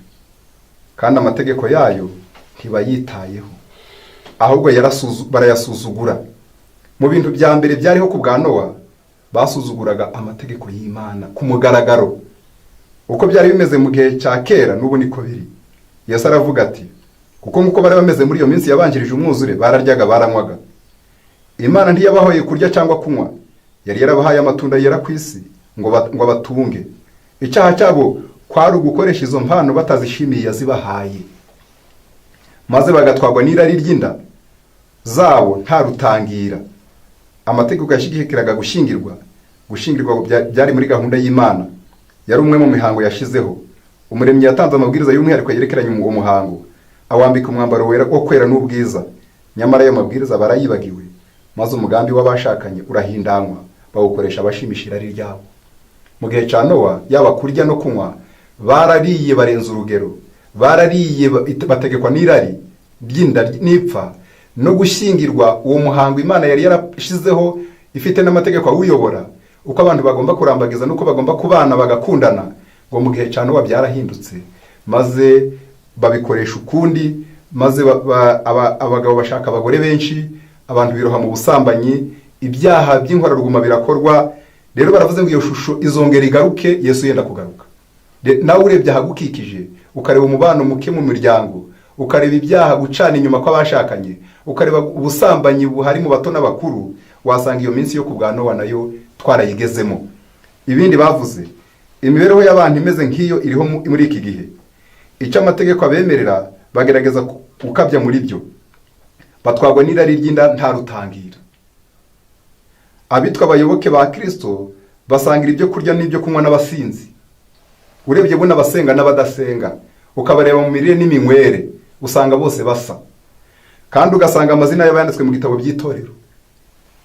kandi amategeko yayo ntibayitayeho, ahubwo barayasuzugura. Mu bintu bya mbere byariho ku bwa Nowa, basuzuguraga amategeko y'Imana ku mugaragaro. Uko byari bimeze mu gihe cya kera, n'ubu niko biri. Yesu aravuga ati: "Kuko nk'uko bari bameze muri iyo minsi yabanjirije umwuzure, bararyaga, baranywaga." Imana ntiyabahoye kurya cyangwa kunywa. Yari yarabahaye amatunda yera ku isi ngo abatunge. Icyaha cyabo kwari ugukoresha izo mpano batazishimiye yazibahaye, maze bagatwarwa n'irari ry'inda zabo nta rutangira. Amategeko yashyigikiraga gushyingirwa. Gushyingirwa byari muri gahunda y'Imana, yari umwe mu mihango yashyizeho. Umuremyi yatanze amabwiriza y'umwihariko yerekeranye uwo muhango, awambika umwambaro wera wo kwera n'ubwiza. Nyamara ayo mabwiriza barayibagiwe, maze umugambi w'abashakanye urahindanywa, bawukoresha abashimisha irari ryabo. Mu gihe cya Nowa, yaba kurya no kunywa, barariye barenza urugero, barariye bategekwa n'irari ry'inda n'ipfa. No gushyingirwa, uwo muhango Imana yari yarashyizeho, ifite n'amategeko awuyobora, uko abantu bagomba kurambagiza n'uko bagomba kubana bagakundana, ngo mu gihe cya Nowa byarahindutse, maze babikoresha ukundi. Maze abagabo bashaka abagore benshi, abantu biroha mu busambanyi, ibyaha by'inkoraruguma birakorwa. Rero baravuze ngo iyo shusho izongera igaruke Yesu yenda kugaruka. Nawe urebye ahagukikije, ukareba umubano muke mu miryango, ukareba ibyaha, gucana inyuma kw'abashakanye, ukareba ubusambanyi buhari mu bato n'abakuru, wasanga iyo minsi yo ku bwa Nowa nayo twarayigezemo. Ibindi bavuze, imibereho y'abantu imeze nk'iyo iriho muri iki gihe. Icyo amategeko abemerera bagerageza gukabya muri byo, batwagwa n'irari ry'inda nta rutangira. Abitwa abayoboke ba Kristo basangira ibyo kurya n'ibyo kunywa n'abasinzi. Urebye buno abasenga n'abadasenga, ukabareba mu mirire n'iminywere, usanga bose basa, kandi ugasanga amazina yabo yanditswe mu gitabo by'itorero.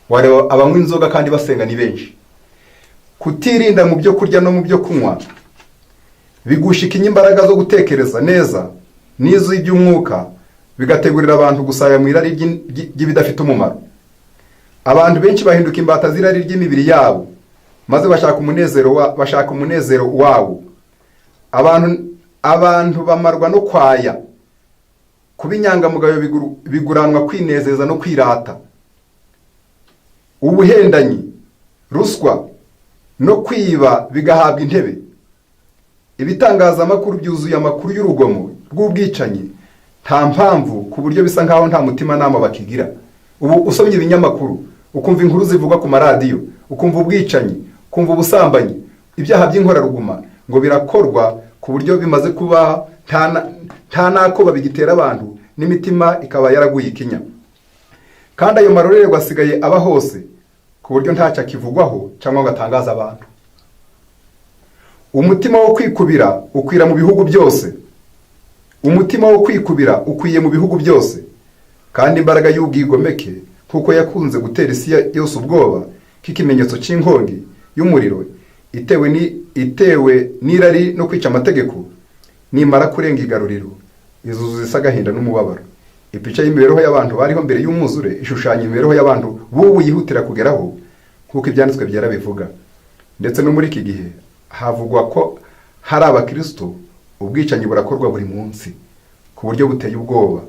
Wareba abanywa inzoga kandi basenga ni benshi. Kutirinda mu byo kurya no mu byo kunywa bigusha ikinya imbaraga zo gutekereza neza n'iz'iby'umwuka, bigategurira abantu gusaya mu irari ry'ibidafite umumaro. Abantu benshi bahinduka imbata z'irari ry'imibiri yabo, maze bashaka umunezero wawo. Abantu bamarwa no kwaya. Kuba inyangamugayo biguranwa kwinezeza no kwirata. Ubuhendanyi, ruswa no kwiba bigahabwa intebe. Ibitangazamakuru byuzuye amakuru y'urugomo rw'ubwicanyi nta mpamvu, ku buryo bisa nkaho nta mutimanama bakigira. Ubu usomye ibinyamakuru, ukumva inkuru zivugwa ku maradiyo, ukumva ubwicanyi, ukumva ubusambanyi, ibyaha by'inkoraruguma ngo birakorwa ku buryo bimaze kuba nta n'ako babigitera abantu, n'imitima ikaba yaraguye ikinya. Kandi ayo marorerwa asigaye aba hose ku buryo ntacyo akivugwaho cyangwa ngo atangaze abantu. Umutima wo kwikubira ukwira mu bihugu byose. Umutima wo kwikubira ukwiye mu bihugu byose, kandi imbaraga y'ubwigomeke, nk'uko yakunze gutera isi yose ubwoba k'ikimenyetso cy'inkongi y'umuriro itewe n'irari no kwica amategeko, nimara kurenga igaruriro izuzuza isi agahinda n'umubabaro. Ipica y'imibereho y'abantu bariho mbere y'umwuzure ishushanya imibereho y'abantu b'ubu yihutira kugeraho, nk'uko Ibyanditswe Byera bivuga. Ndetse no muri iki gihe havugwa ko hari abakristo, ubwicanyi burakorwa buri munsi ku buryo buteye ubwoba,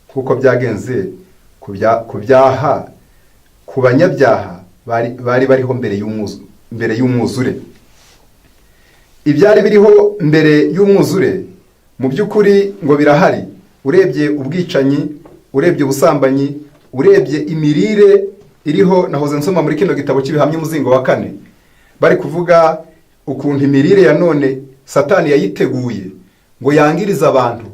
nk'uko byagenze ku byaha ku banyabyaha bari bariho mbere y'umwuzure. Ibyari biriho mbere y'umwuzure mu by'ukuri ngo birahari. Urebye ubwicanyi, urebye ubusambanyi, urebye imirire iriho, nahoze nsoma muri kino gitabo cy'Ibihamya umuzingo wa kane, bari kuvuga ukuntu imirire ya none Satani yayiteguye ngo yangirize abantu,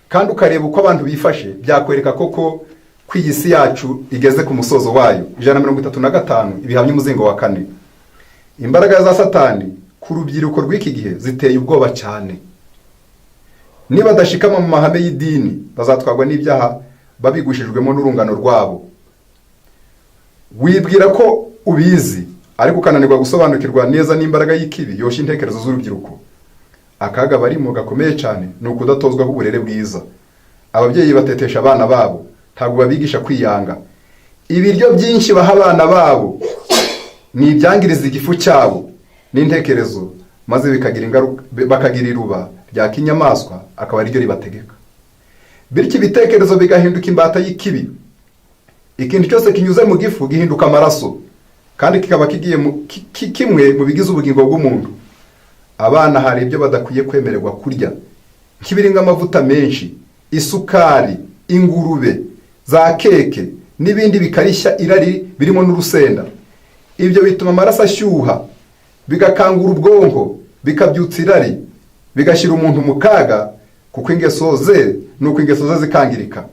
kandi ukareba uko abantu bifashe, byakwereka koko ko iyi si yacu igeze ku musozo wayo. 135, Ibihamya umuzingo wa kane. Imbaraga za Satani ku rubyiruko rw'iki gihe ziteye ubwoba cyane. Nibadashikama mu mahame y'idini, bazatwarwa n'ibyaha babigushijwemo n'urungano rwabo. Wibwira ko ubizi, ariko ukananirwa gusobanukirwa neza n'imbaraga y'ikibi yoshya intekerezo z'urubyiruko. Akaga barimo gakomeye cyane ni ukudatozwaho uburere bwiza. Ababyeyi batetesha abana babo, ntabwo babigisha kwiyanga. Ibiryo byinshi baha abana babo ni ibyangiriza igifu cyabo n'intekerezo, maze bikagira ingaruka, bakagira iruba rya kinyamaswa, akaba ariryo ribategeka. Bityo ibitekerezo bigahinduka imbata y'ikibi. Ikintu cyose kinyuze mu gifu gihinduka amaraso, kandi kikaba kigiye kimwe mu bigize ubugingo bw'umuntu. Abana hari ibyo badakwiye kwemererwa kurya, nk'ibirimo amavuta menshi, isukari, ingurube za keke n'ibindi bikarishya irari birimo n'urusenda. Ibyo bituma amaraso ashyuha, bigakangura ubwonko, bikabyutsa irari, bigashyira umuntu mu kaga, kuko ingeso ze nuko ingeso ze zikangirika.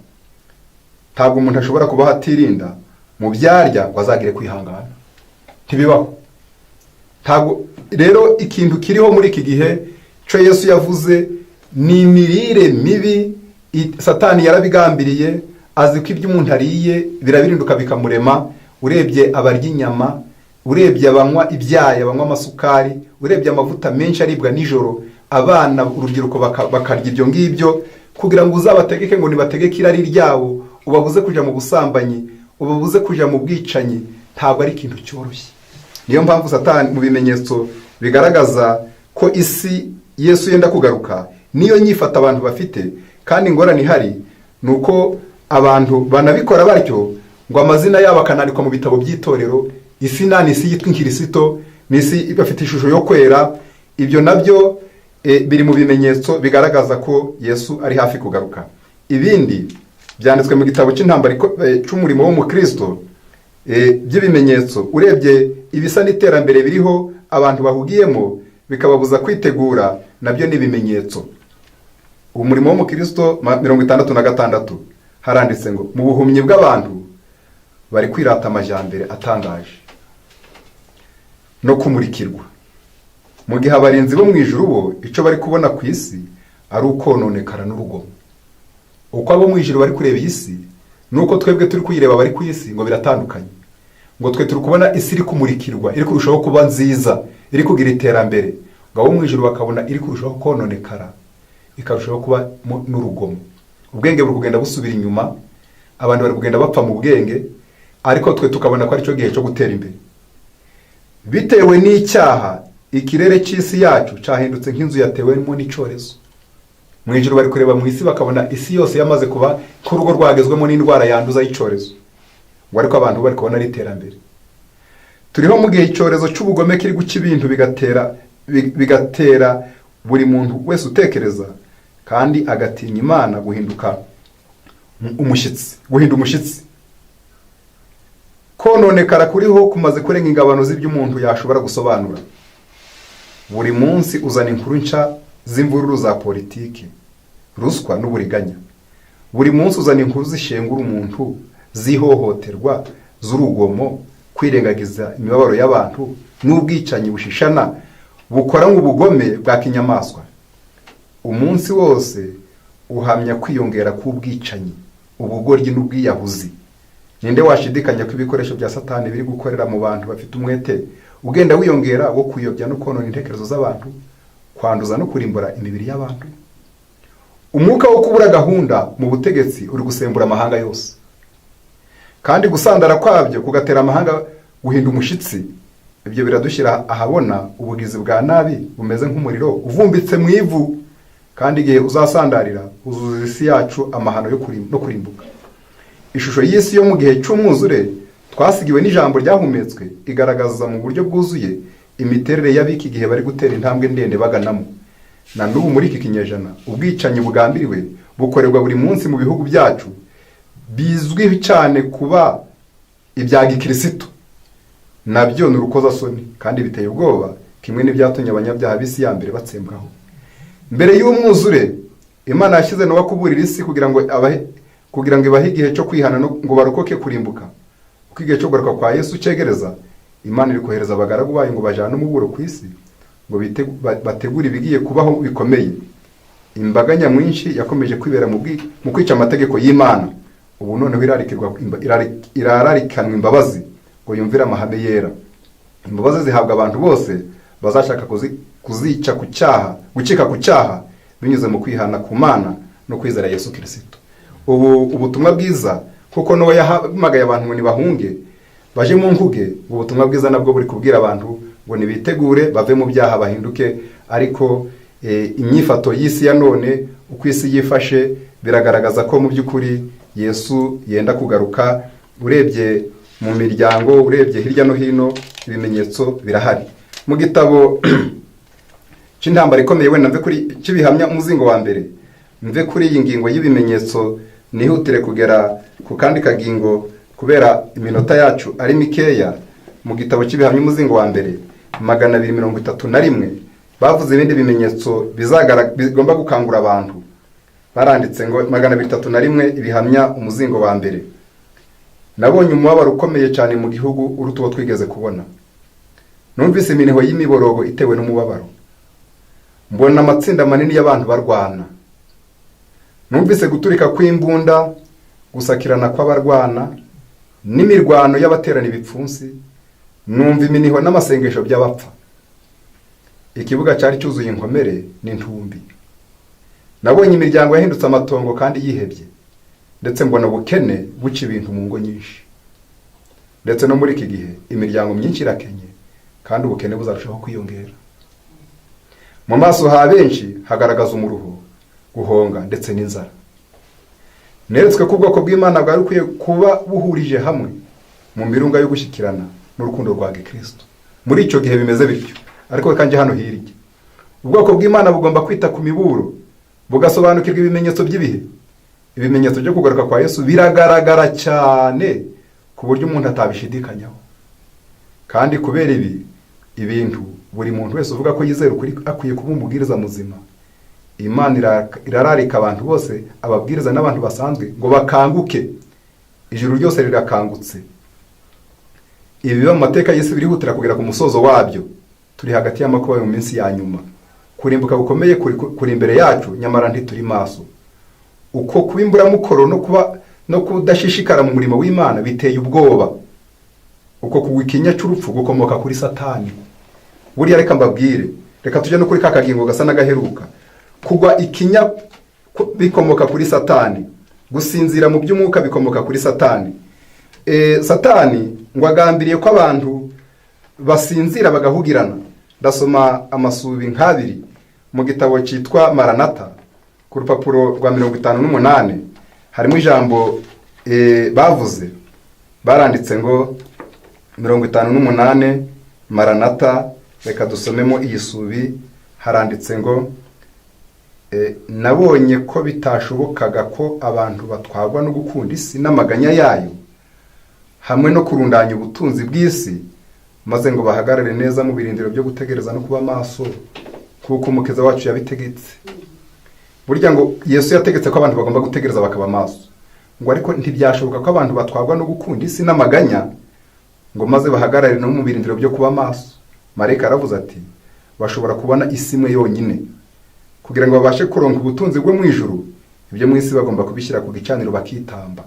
Ntabwo umuntu ashobora kubaho atirinda mu byarya ngo azagire kwihangana, ntibibaho. Ntabwo rero ikintu kiriho muri iki gihe cyo Yesu yavuze ni imirire mibi. Satani yarabigambiriye, azi ko ibyo umuntu ariye birabirinduka bikamurema. Urebye abarya inyama, urebye abanywa ibyayi, abanywa amasukari, urebye amavuta menshi aribwa nijoro, abana, urubyiruko bakarya ibyo ngibyo kugira ngo uzabategeke ngo nibategeke irari ryabo, ubabuze kujya mu busambanyi, ubabuze kujya mu bwicanyi, ntabwo ari ikintu cyoroshye. Niyo mpamvu Satani mu bimenyetso bigaragaza ko isi Yesu yenda kugaruka niyo nyifata abantu bafite, kandi ingorane ihari Ni uko abantu banabikora batyo, ngo amazina yabo akanandikwa mu bitabo by'itorero. Isi nta ni isi yitwa inkirisito, ni isi bafite ishusho yo kwera. Ibyo nabyo biri mu bimenyetso bigaragaza ko Yesu ari hafi kugaruka. Ibindi byanditswe mu gitabo cy'intambara cy'umurimo w'umukristo, by'ibimenyetso. Urebye ibisa n'iterambere biriho abantu bahugiyemo bikababuza kwitegura, nabyo ni ibimenyetso. Umurimo w'umukristo 66 haranditse ngo: "Mu buhumyi bw'abantu bari kwirata amajyambere atangaje no kumurikirwa, mu gihe abarinzi bo mu ijuru bo icyo bari kubona ku isi ari ukononekara n'urugomo." Uko abo mu ijuru bari kureba iyi si nuko twebwe turi kuyireba bari ku isi ngo biratandukanye. Ngo twe turi kubona isi iri kumurikirwa, iri kurushaho kuba nziza, iri kugira iterambere, ngo abo mu ijuru bakabona iri kurushaho kononekara, ikarushaho kuba n'urugomo. Ubwenge buri kugenda busubira inyuma, abantu bari kugenda bapfa mu bwenge, ariko twe tukabona ko aricyo gihe cyo gutera imbere. Bitewe n'icyaha, ikirere cy'isi yacu cyahindutse nk'inzu yatewemo n'icyorezo. Mu ijuru bari kureba mu isi bakabona isi yose yamaze kuba nk'urugo rwagezwemo n'indwara yanduza y'icyorezo, ngo ariko abantu bari kubona ari iterambere. Turiho mu gihe icyorezo cy'ubugome kiri guca ibintu, bigatera buri muntu wese utekereza kandi agatinya Imana guhinduka umushyitsi, guhinda umushyitsi. Kononekara kuriho kumaze kurenga ingabano z'ibyo umuntu yashobora gusobanura. Buri munsi uzana inkuru nshya z'imvururu za politiki, ruswa n'uburiganya. Buri munsi uzana inkuru zishengura umuntu, z'ihohoterwa, z'urugomo, kwirengagiza imibabaro y'abantu n'ubwicanyi bushishana bukora ubugome bwa kinyamaswa. Umunsi wose uhamya kwiyongera k'ubwicanyi, ubugoryi n'ubwiyahuzi. Ninde washidikanya ko ibikoresho bya Satani biri gukorera mu bantu bafite umwete ugenda wiyongera wo kuyobya no konona intekerezo z'abantu, kwanduza no kurimbura imibiri y'abantu? Umwuka wo kubura gahunda mu butegetsi uri gusembura amahanga yose, kandi gusandara kwabyo kugatera amahanga guhinda umushyitsi. Ibyo biradushyira ahabona ubugizi bwa nabi bumeze nk'umuriro uvumbitse mu ivu, kandi igihe uzasandarira uzuza isi yacu amahano no kurimbuka. Ishusho y'isi yo mu gihe cy'umwuzure twasigiwe n'ijambo ryahumetswe igaragaza mu buryo bwuzuye imiterere y'ab'iki gihe bari gutera intambwe ndende baganamo. Na n'ubu muri iki kinyejana, ubwicanyi bugambiriwe bukorerwa buri munsi mu bihugu byacu bizwi cyane kuba ibya gikirisitu. Nabyo ni urukozasoni kandi biteye ubwoba, kimwe n'ibyatumye abanyabyaha b'isi ya mbere batsembwaho. Mbere y'umwuzure, Imana yashyize Nowa kuburira isi kugira ngo ibahe igihe cyo kwihana ngo barokoke kurimbuka. Uko igihe cyo kugaruka kwa Yesu cyegereza, Imana iri kohereza abagaragu bayo ngo bajane umuburo ku isi, ngo bategure ibigiye kubaho bikomeye. Imbaga nyamwinshi yakomeje kwibera mu kwica amategeko y'Imana. Ubu noneho irararikanwa imbabazi ngo yumvire amahame yera. Imbabazi zihabwa abantu bose bazashaka kuzica ku cyaha, gucika ku cyaha binyuze mu kwihana ku Mana no kwizera Yesu Kirisito. Ubu ubutumwa bwiza, kuko Nowa yahamagaye abantu ngo nibahunge baje mu nkuge, ubu butumwa bwiza nabwo buri kubwira abantu ngo nibitegure bave mu byaha bahinduke. Ariko imyifato y'isi ya none, uko isi yifashe, biragaragaza ko mu by'ukuri Yesu yenda kugaruka. Urebye mu miryango, urebye hirya no hino, ibimenyetso birahari. Mu gitabo cy'intambara ikomeye, wenda mve kuri cy'ibihamya umuzingo wa mbere, mve kuri iyi ngingo y'ibimenyetso, nihutire kugera ku kandi kagingo kubera iminota yacu ari mikeya. Mu gitabo cy'ibihamya umuzingo wa mbere, 231, bavuze ibindi bimenyetso bigomba gukangura abantu. Baranditse ngo, 231, ibihamya umuzingo wa mbere: "Nabonye umubabaro ukomeye cyane mu gihugu uruta uwo twigeze kubona. Numvise iminiho y'imiborogo itewe n'umubabaro, mbona amatsinda manini y'abantu barwana. Numvise guturika kw'imbunda, gusakirana kw'abarwana n'imirwano y'abaterana ibipfunsi. Numva iminiho n'amasengesho by'abapfa. Ikibuga cyari cyuzuye inkomere n'intumbi. Nabonye imiryango yahindutse amatongo kandi yihebye, ndetse mbona ubukene buca ibintu mu ngo nyinshi. Ndetse no muri iki gihe imiryango myinshi irakenye, kandi ubukene buzarushaho kwiyongera. Mu maso ha benshi hagaragaza umuruho, guhonga ndetse n'inzara. Neretswe ko ubwoko bw'Imana bwari bukwiye kuba buhurije hamwe mu mirunga yo gushyikirana n'urukundo rwa Gikristo. Muri icyo gihe bimeze bityo, ariko reka njye hano hirya. Ubwoko bw'Imana bugomba kwita ku miburo, bugasobanukirwa ibimenyetso by'ibihe. Ibimenyetso byo kugaruka kwa Yesu biragaragara cyane ku buryo umuntu atabishidikanyaho. Kandi kubera ibi ibintu, buri muntu wese uvuga ko yizera ukuri akwiye kuba umubwiriza muzima. Imana irararika abantu bose, ababwiriza n'abantu basanzwe, ngo bakanguke. Ijuru ryose rirakangutse. Ibiba mu mateka y'isi birihutira kugera ku musozo wabyo. Turi hagati y'amakuba mu minsi ya nyuma. Kurimbuka gukomeye kuri imbere yacu, nyamara ntituri maso. Uko kuba imburamukoro no kuba no kudashishikara mu murimo w'Imana biteye ubwoba. Uko kugwa ikinya cy'urupfu gukomoka kuri Satani. Buriya reka mbabwire, reka tujye no kuri ka kagingo gasa n'agaheruka. Kugwa ikinya bikomoka kuri Satani. Gusinzira mu by'umwuka bikomoka kuri Satani. Satani ngo agambiriye ko abantu basinzira bagahugirana. Ndasoma amasubi nk'abiri mu gitabo cyitwa Maranata, ku rupapuro rwa 58 harimo ijambo bavuze, baranditse ngo 58 Maranata, reka dusomemo iyi subi. Haranditse ngo nabonye ko bitashobokaga ko abantu batwarwa no gukunda isi n'amaganya yayo hamwe no kurundanya ubutunzi bw'isi, maze ngo bahagarare neza mu birindiro byo gutegereza no kuba maso, kuko Umukiza wacu yabitegetse. Burya ngo Yesu yategetse ko abantu bagomba gutegereza bakaba maso, ngo ariko ntibyashoboka ko abantu batwarwa no gukunda isi n'amaganya ngo maze bahagarare no mu birindiro byo kuba maso. Marayika aravuze ati bashobora kubona isi imwe yonyine. Kugira ngo babashe kuronka ubutunzi bwo mu ijuru, ibyo mu isi bagomba kubishyira ku gicaniro bakitamba.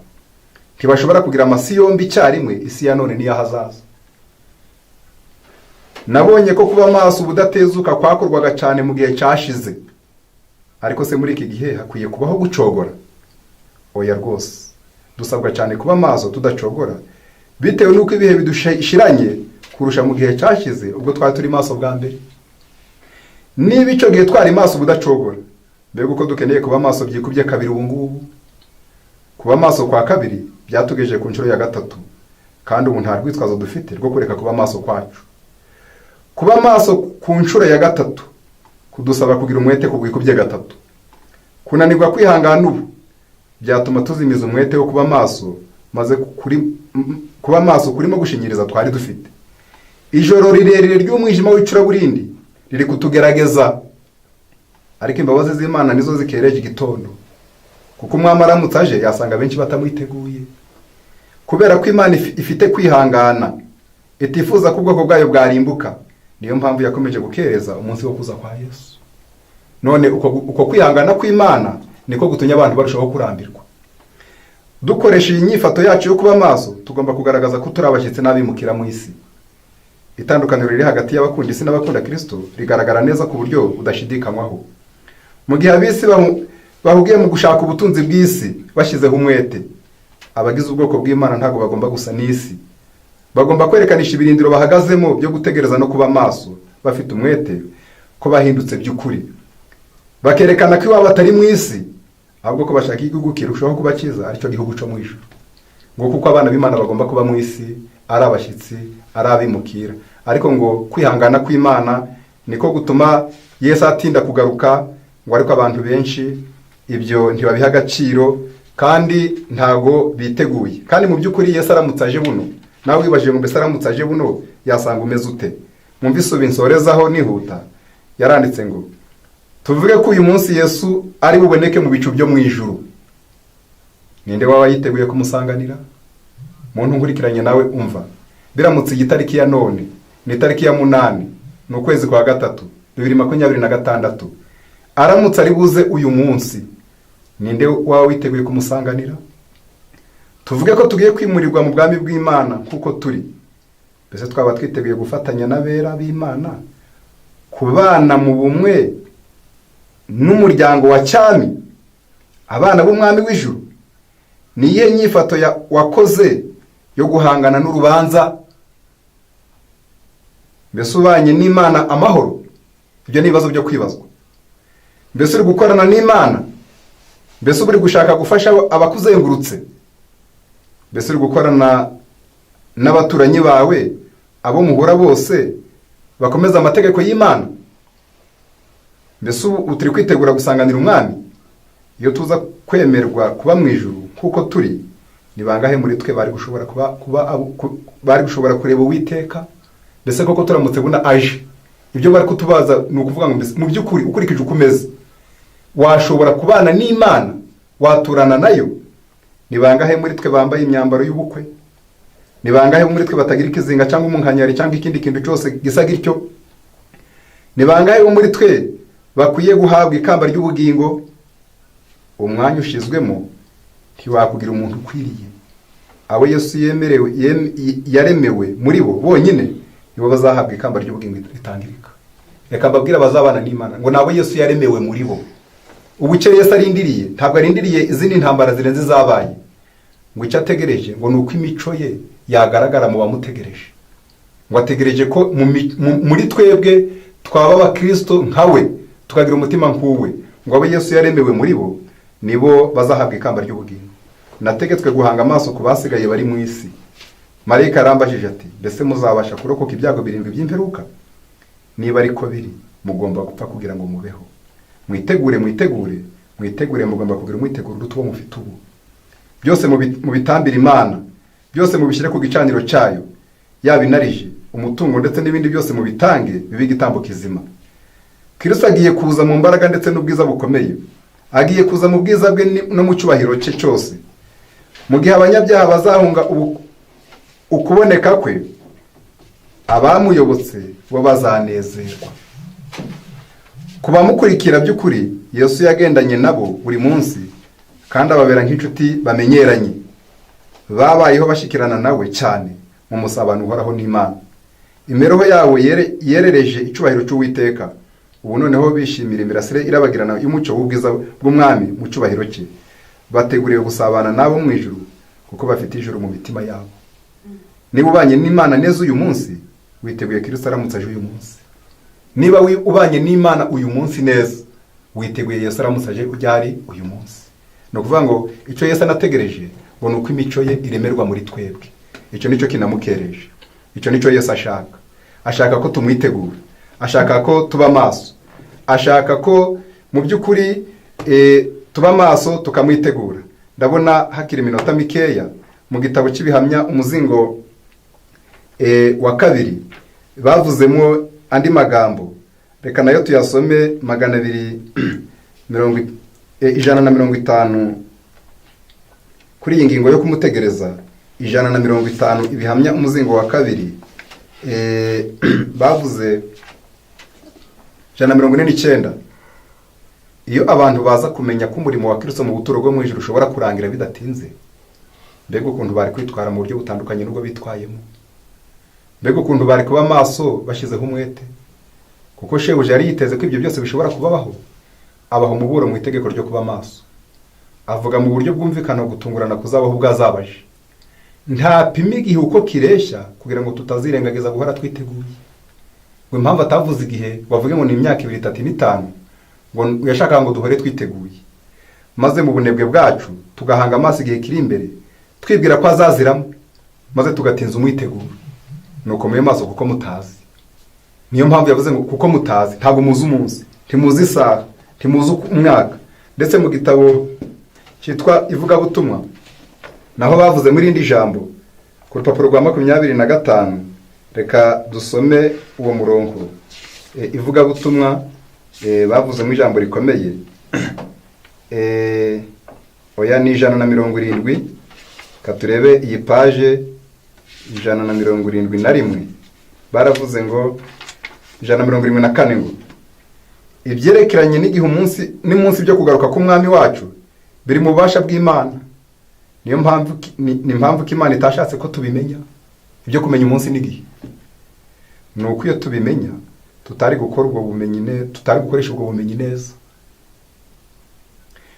Ntibashobora kugira amasi yombi icyarimwe, isi ya none n'iy'ahazaza. Nabonye ko kuba maso ubudatezuka kwakorwaga cyane mu gihe cyashize, ariko se muri iki gihe hakwiye kubaho gucogora? Oya rwose, dusabwa cyane kuba maso tudacogora, bitewe n'uko ibihe bidushiranye kurusha mu gihe cyashize ubwo twari turi maso bwa mbere. Niba icyo gihe twari maso ubudacogora, mbega uko dukeneye kuba maso byikubye kabiri ubu ngubu! Kuba maso kwa kabiri byatugejeje ku nshuro ya gatatu, kandi ubu nta rwitwazo dufite rwo kureka kuba maso kwacu. Kuba maso ku nshuro ya gatatu kudusaba kugira umwete ku bwikubye gatatu. Kunanirwa kwihangana ubu byatuma tuzimiza umwete wo kuba maso, maze kuba maso kurimo gushinyiriza twari dufite. Ijoro rirerire ry'umwijima w'icuraburindi riri kutugerageza, ariko imbabazi z'Imana nizo zikereje igitondo, kuko umwami aramutse aje yasanga benshi batamwiteguye. Kubera ko Imana ifite kwihangana, itifuza ko ubwoko bwayo bwarimbuka, niyo mpamvu yakomeje gukereza umunsi wo kuza kwa Yesu. None uko kwihangana kw'Imana niko gutumye abantu barushaho kurambirwa. Dukoresha iyi nyifato yacu yo kuba maso, tugomba kugaragaza ko turi abashyitsi n'abimukira mu isi. Itandukaniro riri hagati y'abakunda isi n'abakunda Kristo rigaragara neza ku buryo budashidikanywaho. Mu gihe ab'isi bahugiye mu gushaka ubutunzi bw'isi bashyizeho umwete, abagize ubwoko bw'Imana ntabwo bagomba gusa n'isi. Bagomba kwerekanisha ibirindiro bahagazemo byo gutegereza no kuba maso bafite umwete ko bahindutse by'ukuri, bakerekana ko iwabo atari mu isi, ahubwo ko bashaka igihugu kirushaho kuba cyiza, aricyo gihugu cyo mu ijuru. Ngo kuko abana b'Imana bagomba kuba mu isi ari abashyitsi, ari abimukira. Ariko ngo kwihangana kw'Imana niko gutuma Yesu atinda kugaruka, ngo ariko abantu benshi ibyo ntibabiha agaciro kandi ntago biteguye. Kandi mu by'ukuri Yesu aramutse aje buno, nawe wibajije ngo mbese aramutse aje buno yasanga umeze ute? Mwumve isubi nsorezaho nihuta. Yaranditse ngo tuvuge ko uyu munsi Yesu ari buboneke mu bicu byo mu ijuru, ninde waba yiteguye kumusanganira? Muntu nkurikiranye nawe umva, biramutse iyi tariki ya none ni itariki ya 8, ni ukwezi kwa 3 2026, aramutse ari buze uyu munsi, ninde waba witeguye kumusanganira? Tuvuge ko tugiye kwimurirwa mu bwami bw'Imana nk'uko turi, mbese twaba twiteguye gufatanya n'abera b'Imana, kubana mu bumwe n'umuryango wa cyami, abana b'umwami w'ijuru? Ni iyihe nyifato wakoze yo guhangana n'urubanza? Mbese ubanye n'Imana amahoro? Ibyo ni ibibazo byo kwibazwa. Mbese uri gukorana n'Imana? Mbese uba uri gushaka gufasha abakuzengurutse? Mbese uri gukorana n'abaturanyi bawe, abo muhura bose bakomeza amategeko y'Imana? Mbese ubu turi kwitegura gusanganira umwami? Iyo tuza kwemerwa kuba mu ijuru nk'uko turi, ni bangahe muri twe bari gushobora kuba bari gushobora kureba Uwiteka? Mbese koko turamutse buna aje, ibyo bari kutubaza ni ukuvuga ngo mbese mu by'ukuri ukurikije uko umeze washobora kubana n'Imana, waturana nayo? Ni bangahe muri twe bambaye imyambaro y'ubukwe? Ni bangahe muri twe batagira ikizinga cyangwa umunkanyari cyangwa ikindi kintu cyose gisa gityo? Ni bangahe muri twe bakwiye guhabwa ikamba ry'ubugingo? Umwanya ushyizwemo ntiwakugira umuntu ukwiriye. Abo Yesu yemerewe yaremewe muri bo bonyine nibo bazahabwa ikamba ry'ubugingo ritangirika. Reka mbabwire, abazabana n'Imana ngo nabo Yesu yaremewe muri bo. Ubu icyo Yesu arindiriye, ntabwo arindiriye izindi ntambara zirenze izabaye. Ngo icyo ategereje ngo ni uko imico ye yagaragara mu bamutegereje. Ngo ategereje ko muri twebwe twaba abakristo nka we, tukagira umutima nk'uwe. Ngo abo Yesu yaremewe muri bo nibo bazahabwa ikamba ry'ubugingo. Nategetswe guhanga amaso ku basigaye bari mu isi. Marayika arambajije ati: "Mbese muzabasha kurokoka ibyago birindwi by'imperuka? Niba ariko biri, mugomba gupfa kugira ngo mubeho. Mwitegure, mwitegure, mwitegure! Mugomba kugira umwiteguro uruta uwo mufite ubu. Byose mubitambire Imana, byose mubishyire ku gicaniro cyayo, yaba inarije, umutungo ndetse n'ibindi byose, mubitange bibe igitambo kizima. Kristo agiye kuza mu mbaraga ndetse n'ubwiza bukomeye. Agiye kuza mu bwiza bwe no mu cyubahiro cye cyose. Mu gihe abanyabyaha bazahunga ukuboneka kwe, abamuyobotse bo bazanezerwa. Ku bamukurikira by'ukuri, Yesu yagendanye nabo buri munsi kandi ababera nk'inshuti bamenyeranye. Babayeho bashyikirana nawe cyane mu musabano uhoraho n'Imana. Imibereho yawe yerereje icyubahiro cy'Uwiteka. Ubu noneho bishimira imirasire irabagirana y'umucyo w'ubwiza bw'umwami mu cyubahiro cye. Bateguriwe gusabana nabo mu ijuru kuko bafite ijuru mu mitima yabo. Niba ubanye n'Imana neza uyu munsi, witeguye Kristo aramutse aje uyu munsi. Niba ubanye n'Imana uyu munsi neza, witeguye Yesu aramutse aje ryari? Uyu munsi. Ni ukuvuga ngo icyo Yesu anategereje ngo ni uko imico ye iremerwa muri twebwe. Icyo nicyo kinamukereje. Icyo nicyo Yesu ashaka. Ashaka ko tumwitegura, ashaka ko tuba maso, ashaka ko mu by'ukuri tuba maso tukamwitegura. Ndabona hakiri iminota mikeya. Mu gitabo cy'Ibihamya, umuzingo wa kabiri, bavuzemo andi magambo, reka nayo tuyasome. Magana abiri mirongo 150 kuri iyi ngingo yo kumutegereza, 150, Ibihamya umuzingo wa kabiri, bavuze 149: "Iyo abantu baza kumenya ko umurimo wa Kristo mu buturo bwo mu ijuru ushobora kurangira bidatinze, mbega ukuntu bari kwitwara mu buryo butandukanye n'ubwo bitwayemo! Mbega ukuntu bari kuba maso bashyizeho umwete!" Kuko shebuja yari yiteze ko ibyo byose bishobora kubabaho, abaha umuburo mu itegeko ryo kuba maso. Avuga mu buryo bwumvikana gutungurana kuzabaho ubwo azabaje. Ntapima igihe uko kireshya kugira ngo tutazirengagiza guhora twiteguye. Ngo impamvu atavuze igihe, ngo avuge ngo ni imyaka 2, 3 n'5, ngo yashakaga ngo duhore twiteguye, maze mu bunebwe bwacu tugahanga amaso igihe kiri imbere twibwira ko azaziramo, maze tugatinza umwiteguro. Nuko mube maso kuko mutazi. Niyo mpamvu yavuze ngo kuko mutazi. Ntabwo muzi umunsi, ntimuzi isaha, ntimuzi umwaka. Ndetse mu gitabo cyitwa Ivugabutumwa naho bavuze muri irindi jambo ku rupapuro rwa 25. Reka dusome uwo murongo. Ivugabutumwa, bavuzemo ijambo rikomeye. Oya, ni 170. Reka turebe iyi page, 171. Baravuze ngo, 174, ngo: "Ibyerekeranye n'igihe, umunsi n'umunsi byo kugaruka k'umwami wacu biri mu bubasha bw'Imana. Niyo mpamvu ni impamvu ko Imana itashatse ko tubimenya." Ibyo kumenya umunsi n'igihe, ni uko iyo tubimenya tutari gukora ubwo bumenyi tutari gukoresha ubwo bumenyi neza.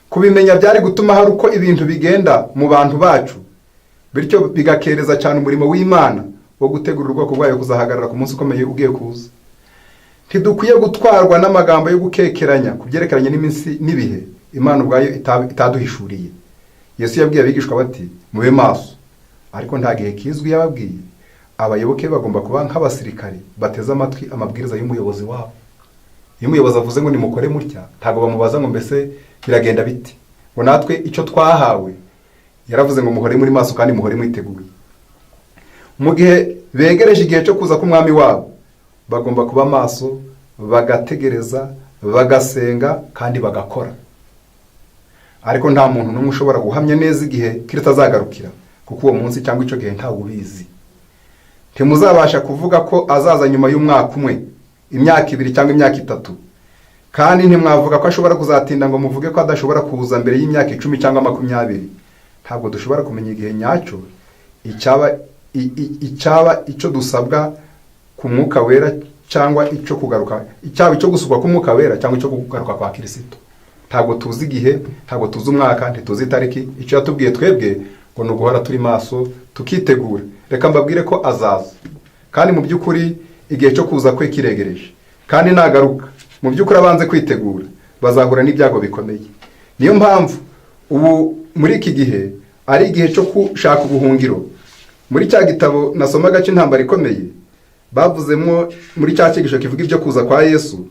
Kubimenya byari gutuma hari uko ibintu bigenda mu bantu bacu, bityo bigakereza cyane umurimo w'Imana wo gutegura ubwoko bwayo kuzahagarara ku munsi ukomeye ugiye kuza. Ntidukwiye gutwarwa n'amagambo yo gukekeranya ku byerekeranye n'iminsi n'ibihe. Imana ubwayo itaduhishuriye. Yesu yabwiye abigishwa bati mube maso, ariko nta gihe kizwi yababwiye. Abayoboke bagomba kuba nk'abasirikari bateze amatwi amabwiriza y'umuyobozi wabo. Iyo umuyobozi avuze ngo nimukore mutya, ntabwo bamubaza ngo mbese biragenda bite. Ngo natwe icyo twahawe, yaravuze ngo muhore muri maso kandi muhore mwiteguye. Mu gihe begereje igihe cyo kuza k'umwami wabo, bagomba kuba maso, bagategereza, bagasenga kandi bagakora. Ariko nta muntu n'umwe ushobora guhamya neza igihe Kristo azagarukira, kuko uwo munsi cyangwa icyo gihe ntawe ubizi. Ntimuzabasha kuvuga ko azaza nyuma y'umwaka umwe, imyaka 2 cyangwa imyaka 3, kandi ntimwavuga ko ashobora kuzatinda ngo muvuge ko adashobora kuza mbere y'imyaka 10 cyangwa 20. Ntabwo dushobora kumenya igihe nyacyo. Icyaba icyo dusabwa ku mwuka wera cyangwa icyo kugaruka, icyaba icyo gusukwa k'umwuka wera cyangwa icyo kugaruka kwa Kristo. Ntabwo tuzi igihe, ntabwo tuzi umwaka, ntituzi itariki. Icyo yatubwiye twebwe ngo ni uguhora turi maso tukitegura. Reka mbabwire ko azaza, kandi mu by'ukuri igihe cyo kuza kwe kiregereje, kandi nagaruka mu by'ukuri abanze kwitegura bazahura n'ibyago bikomeye. Niyo mpamvu ubu muri iki gihe ari igihe cyo gushaka ubuhungiro. Muri cya gitabo nasomaga cy'intambara ikomeye, bavuzemo muri cya cyigisho kivuga ibyo kuza kwa Yesu,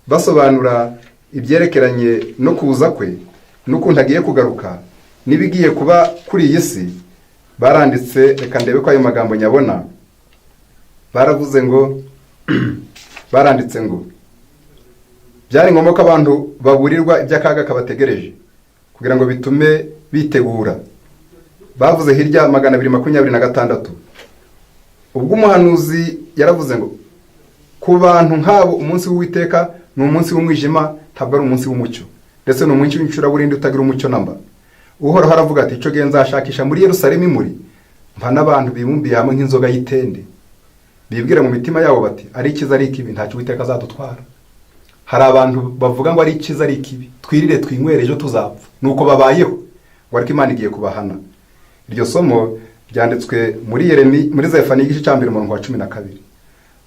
basobanura ibyerekeranye no kuza kwe n'ukuntu agiye kugaruka n'ibigiye kuba kuri iyi si. Baranditse, reka ndebe ko ayo magambo nyabona. Baravuze ngo, baranditse ngo byari ngombwa ko abantu baburirwa iby'akaga kabategereje kugira ngo bitume bitegura. Bavuze hirya 226, ubwo umuhanuzi yaravuze ngo ku bantu nk'abo umunsi w'Uwiteka ni umunsi w'umwijima, ntabwo ari umunsi w'umucyo, ndetse ni umunsi w'incuraburindi utagira umucyo namba. Uhoraho aravuga ati icyo gihe nzashakisha muri Yerusalemu imuri, mpa n'abantu bibumbiye hamwe nk'inzoga y'itende, bibwira mu mitima yabo bati ari icyiza ari ikibi, ntacyo Uwiteka azadutwara. Hari abantu bavuga ngo ari icyiza ari ikibi, twirire twinywere ejo tuzapfa, nuko babayeho, ngo ariko Imana igiye kubahana. Iryo somo ryanditswe muri Yeremi, muri Zefaniya igice cya 1 umurongo wa 12.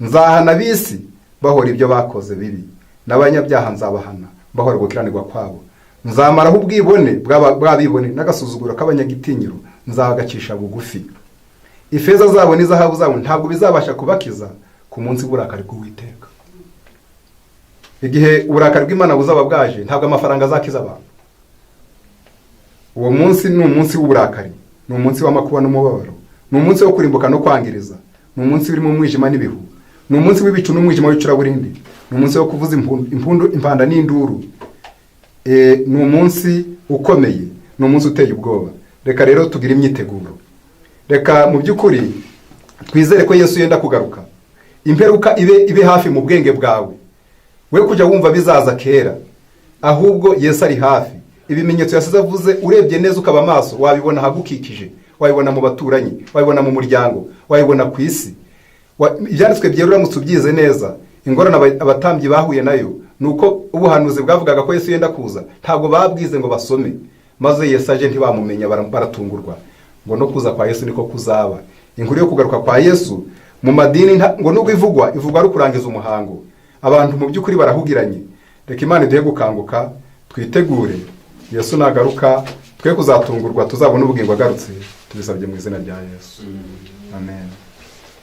Nzahana ab'isi bahora ibyo bakoze bibi, n'abanyabyaha nzabahana bahora gukiranirwa kwabo. Nzamaraho ubwibone bw'abibone n'agasuzuguro k'abanyagitinyiro nzagacisha bugufi. Ifeza zabo n'izahabu zabo ntabwo bizabasha kubakiza ku munsi w'uburakari bw'Uwiteka. Igihe uburakari bw'Imana buzaba bwaje, ntabwo amafaranga azakiza abantu. Uwo munsi ni umunsi w'uburakari, ni umunsi w'amakuba n'umubabaro, ni umunsi wo kurimbuka no kwangiriza, ni umunsi urimo umwijima n'ibihu, ni umunsi w'ibicu n'umwijima w'icuraburindi, ni umunsi wo kuvuza impundu, impanda n'induru. Ni umunsi ukomeye, ni umunsi uteye ubwoba. Reka rero tugire imyiteguro. Reka mu by'ukuri twizere ko Yesu yenda kugaruka. Imperuka ibe hafi mu bwenge bwawe, we kujya wumva bizaza kera, ahubwo Yesu ari hafi. Ibimenyetso yasize avuze, urebye neza ukaba amaso, wabibona ahagukikije, wabibona mu baturanyi, wabibona mu muryango, wabibona ku isi. Ibyanditswe byera uramutse ubyize neza, ingorane abatambyi bahuye nayo ni uko ubuhanuzi bwavugaga ko Yesu yenda kuza, ntabwo babwize ngo basome, maze Yesu aje ntibamumenya, baratungurwa. Ngo no kuza kwa Yesu niko kuzaba. Inkuru yo kugaruka kwa Yesu mu madini ngo nubwo ivugwa ari ukurangiza umuhango, abantu mu by'ukuri barahugiranye. Reka Imana iduhe gukanguka, twitegure Yesu nagaruka twe kuzatungurwa, tuzabona ubugingo agarutse. Tubisabye mu izina rya Yesu, amen.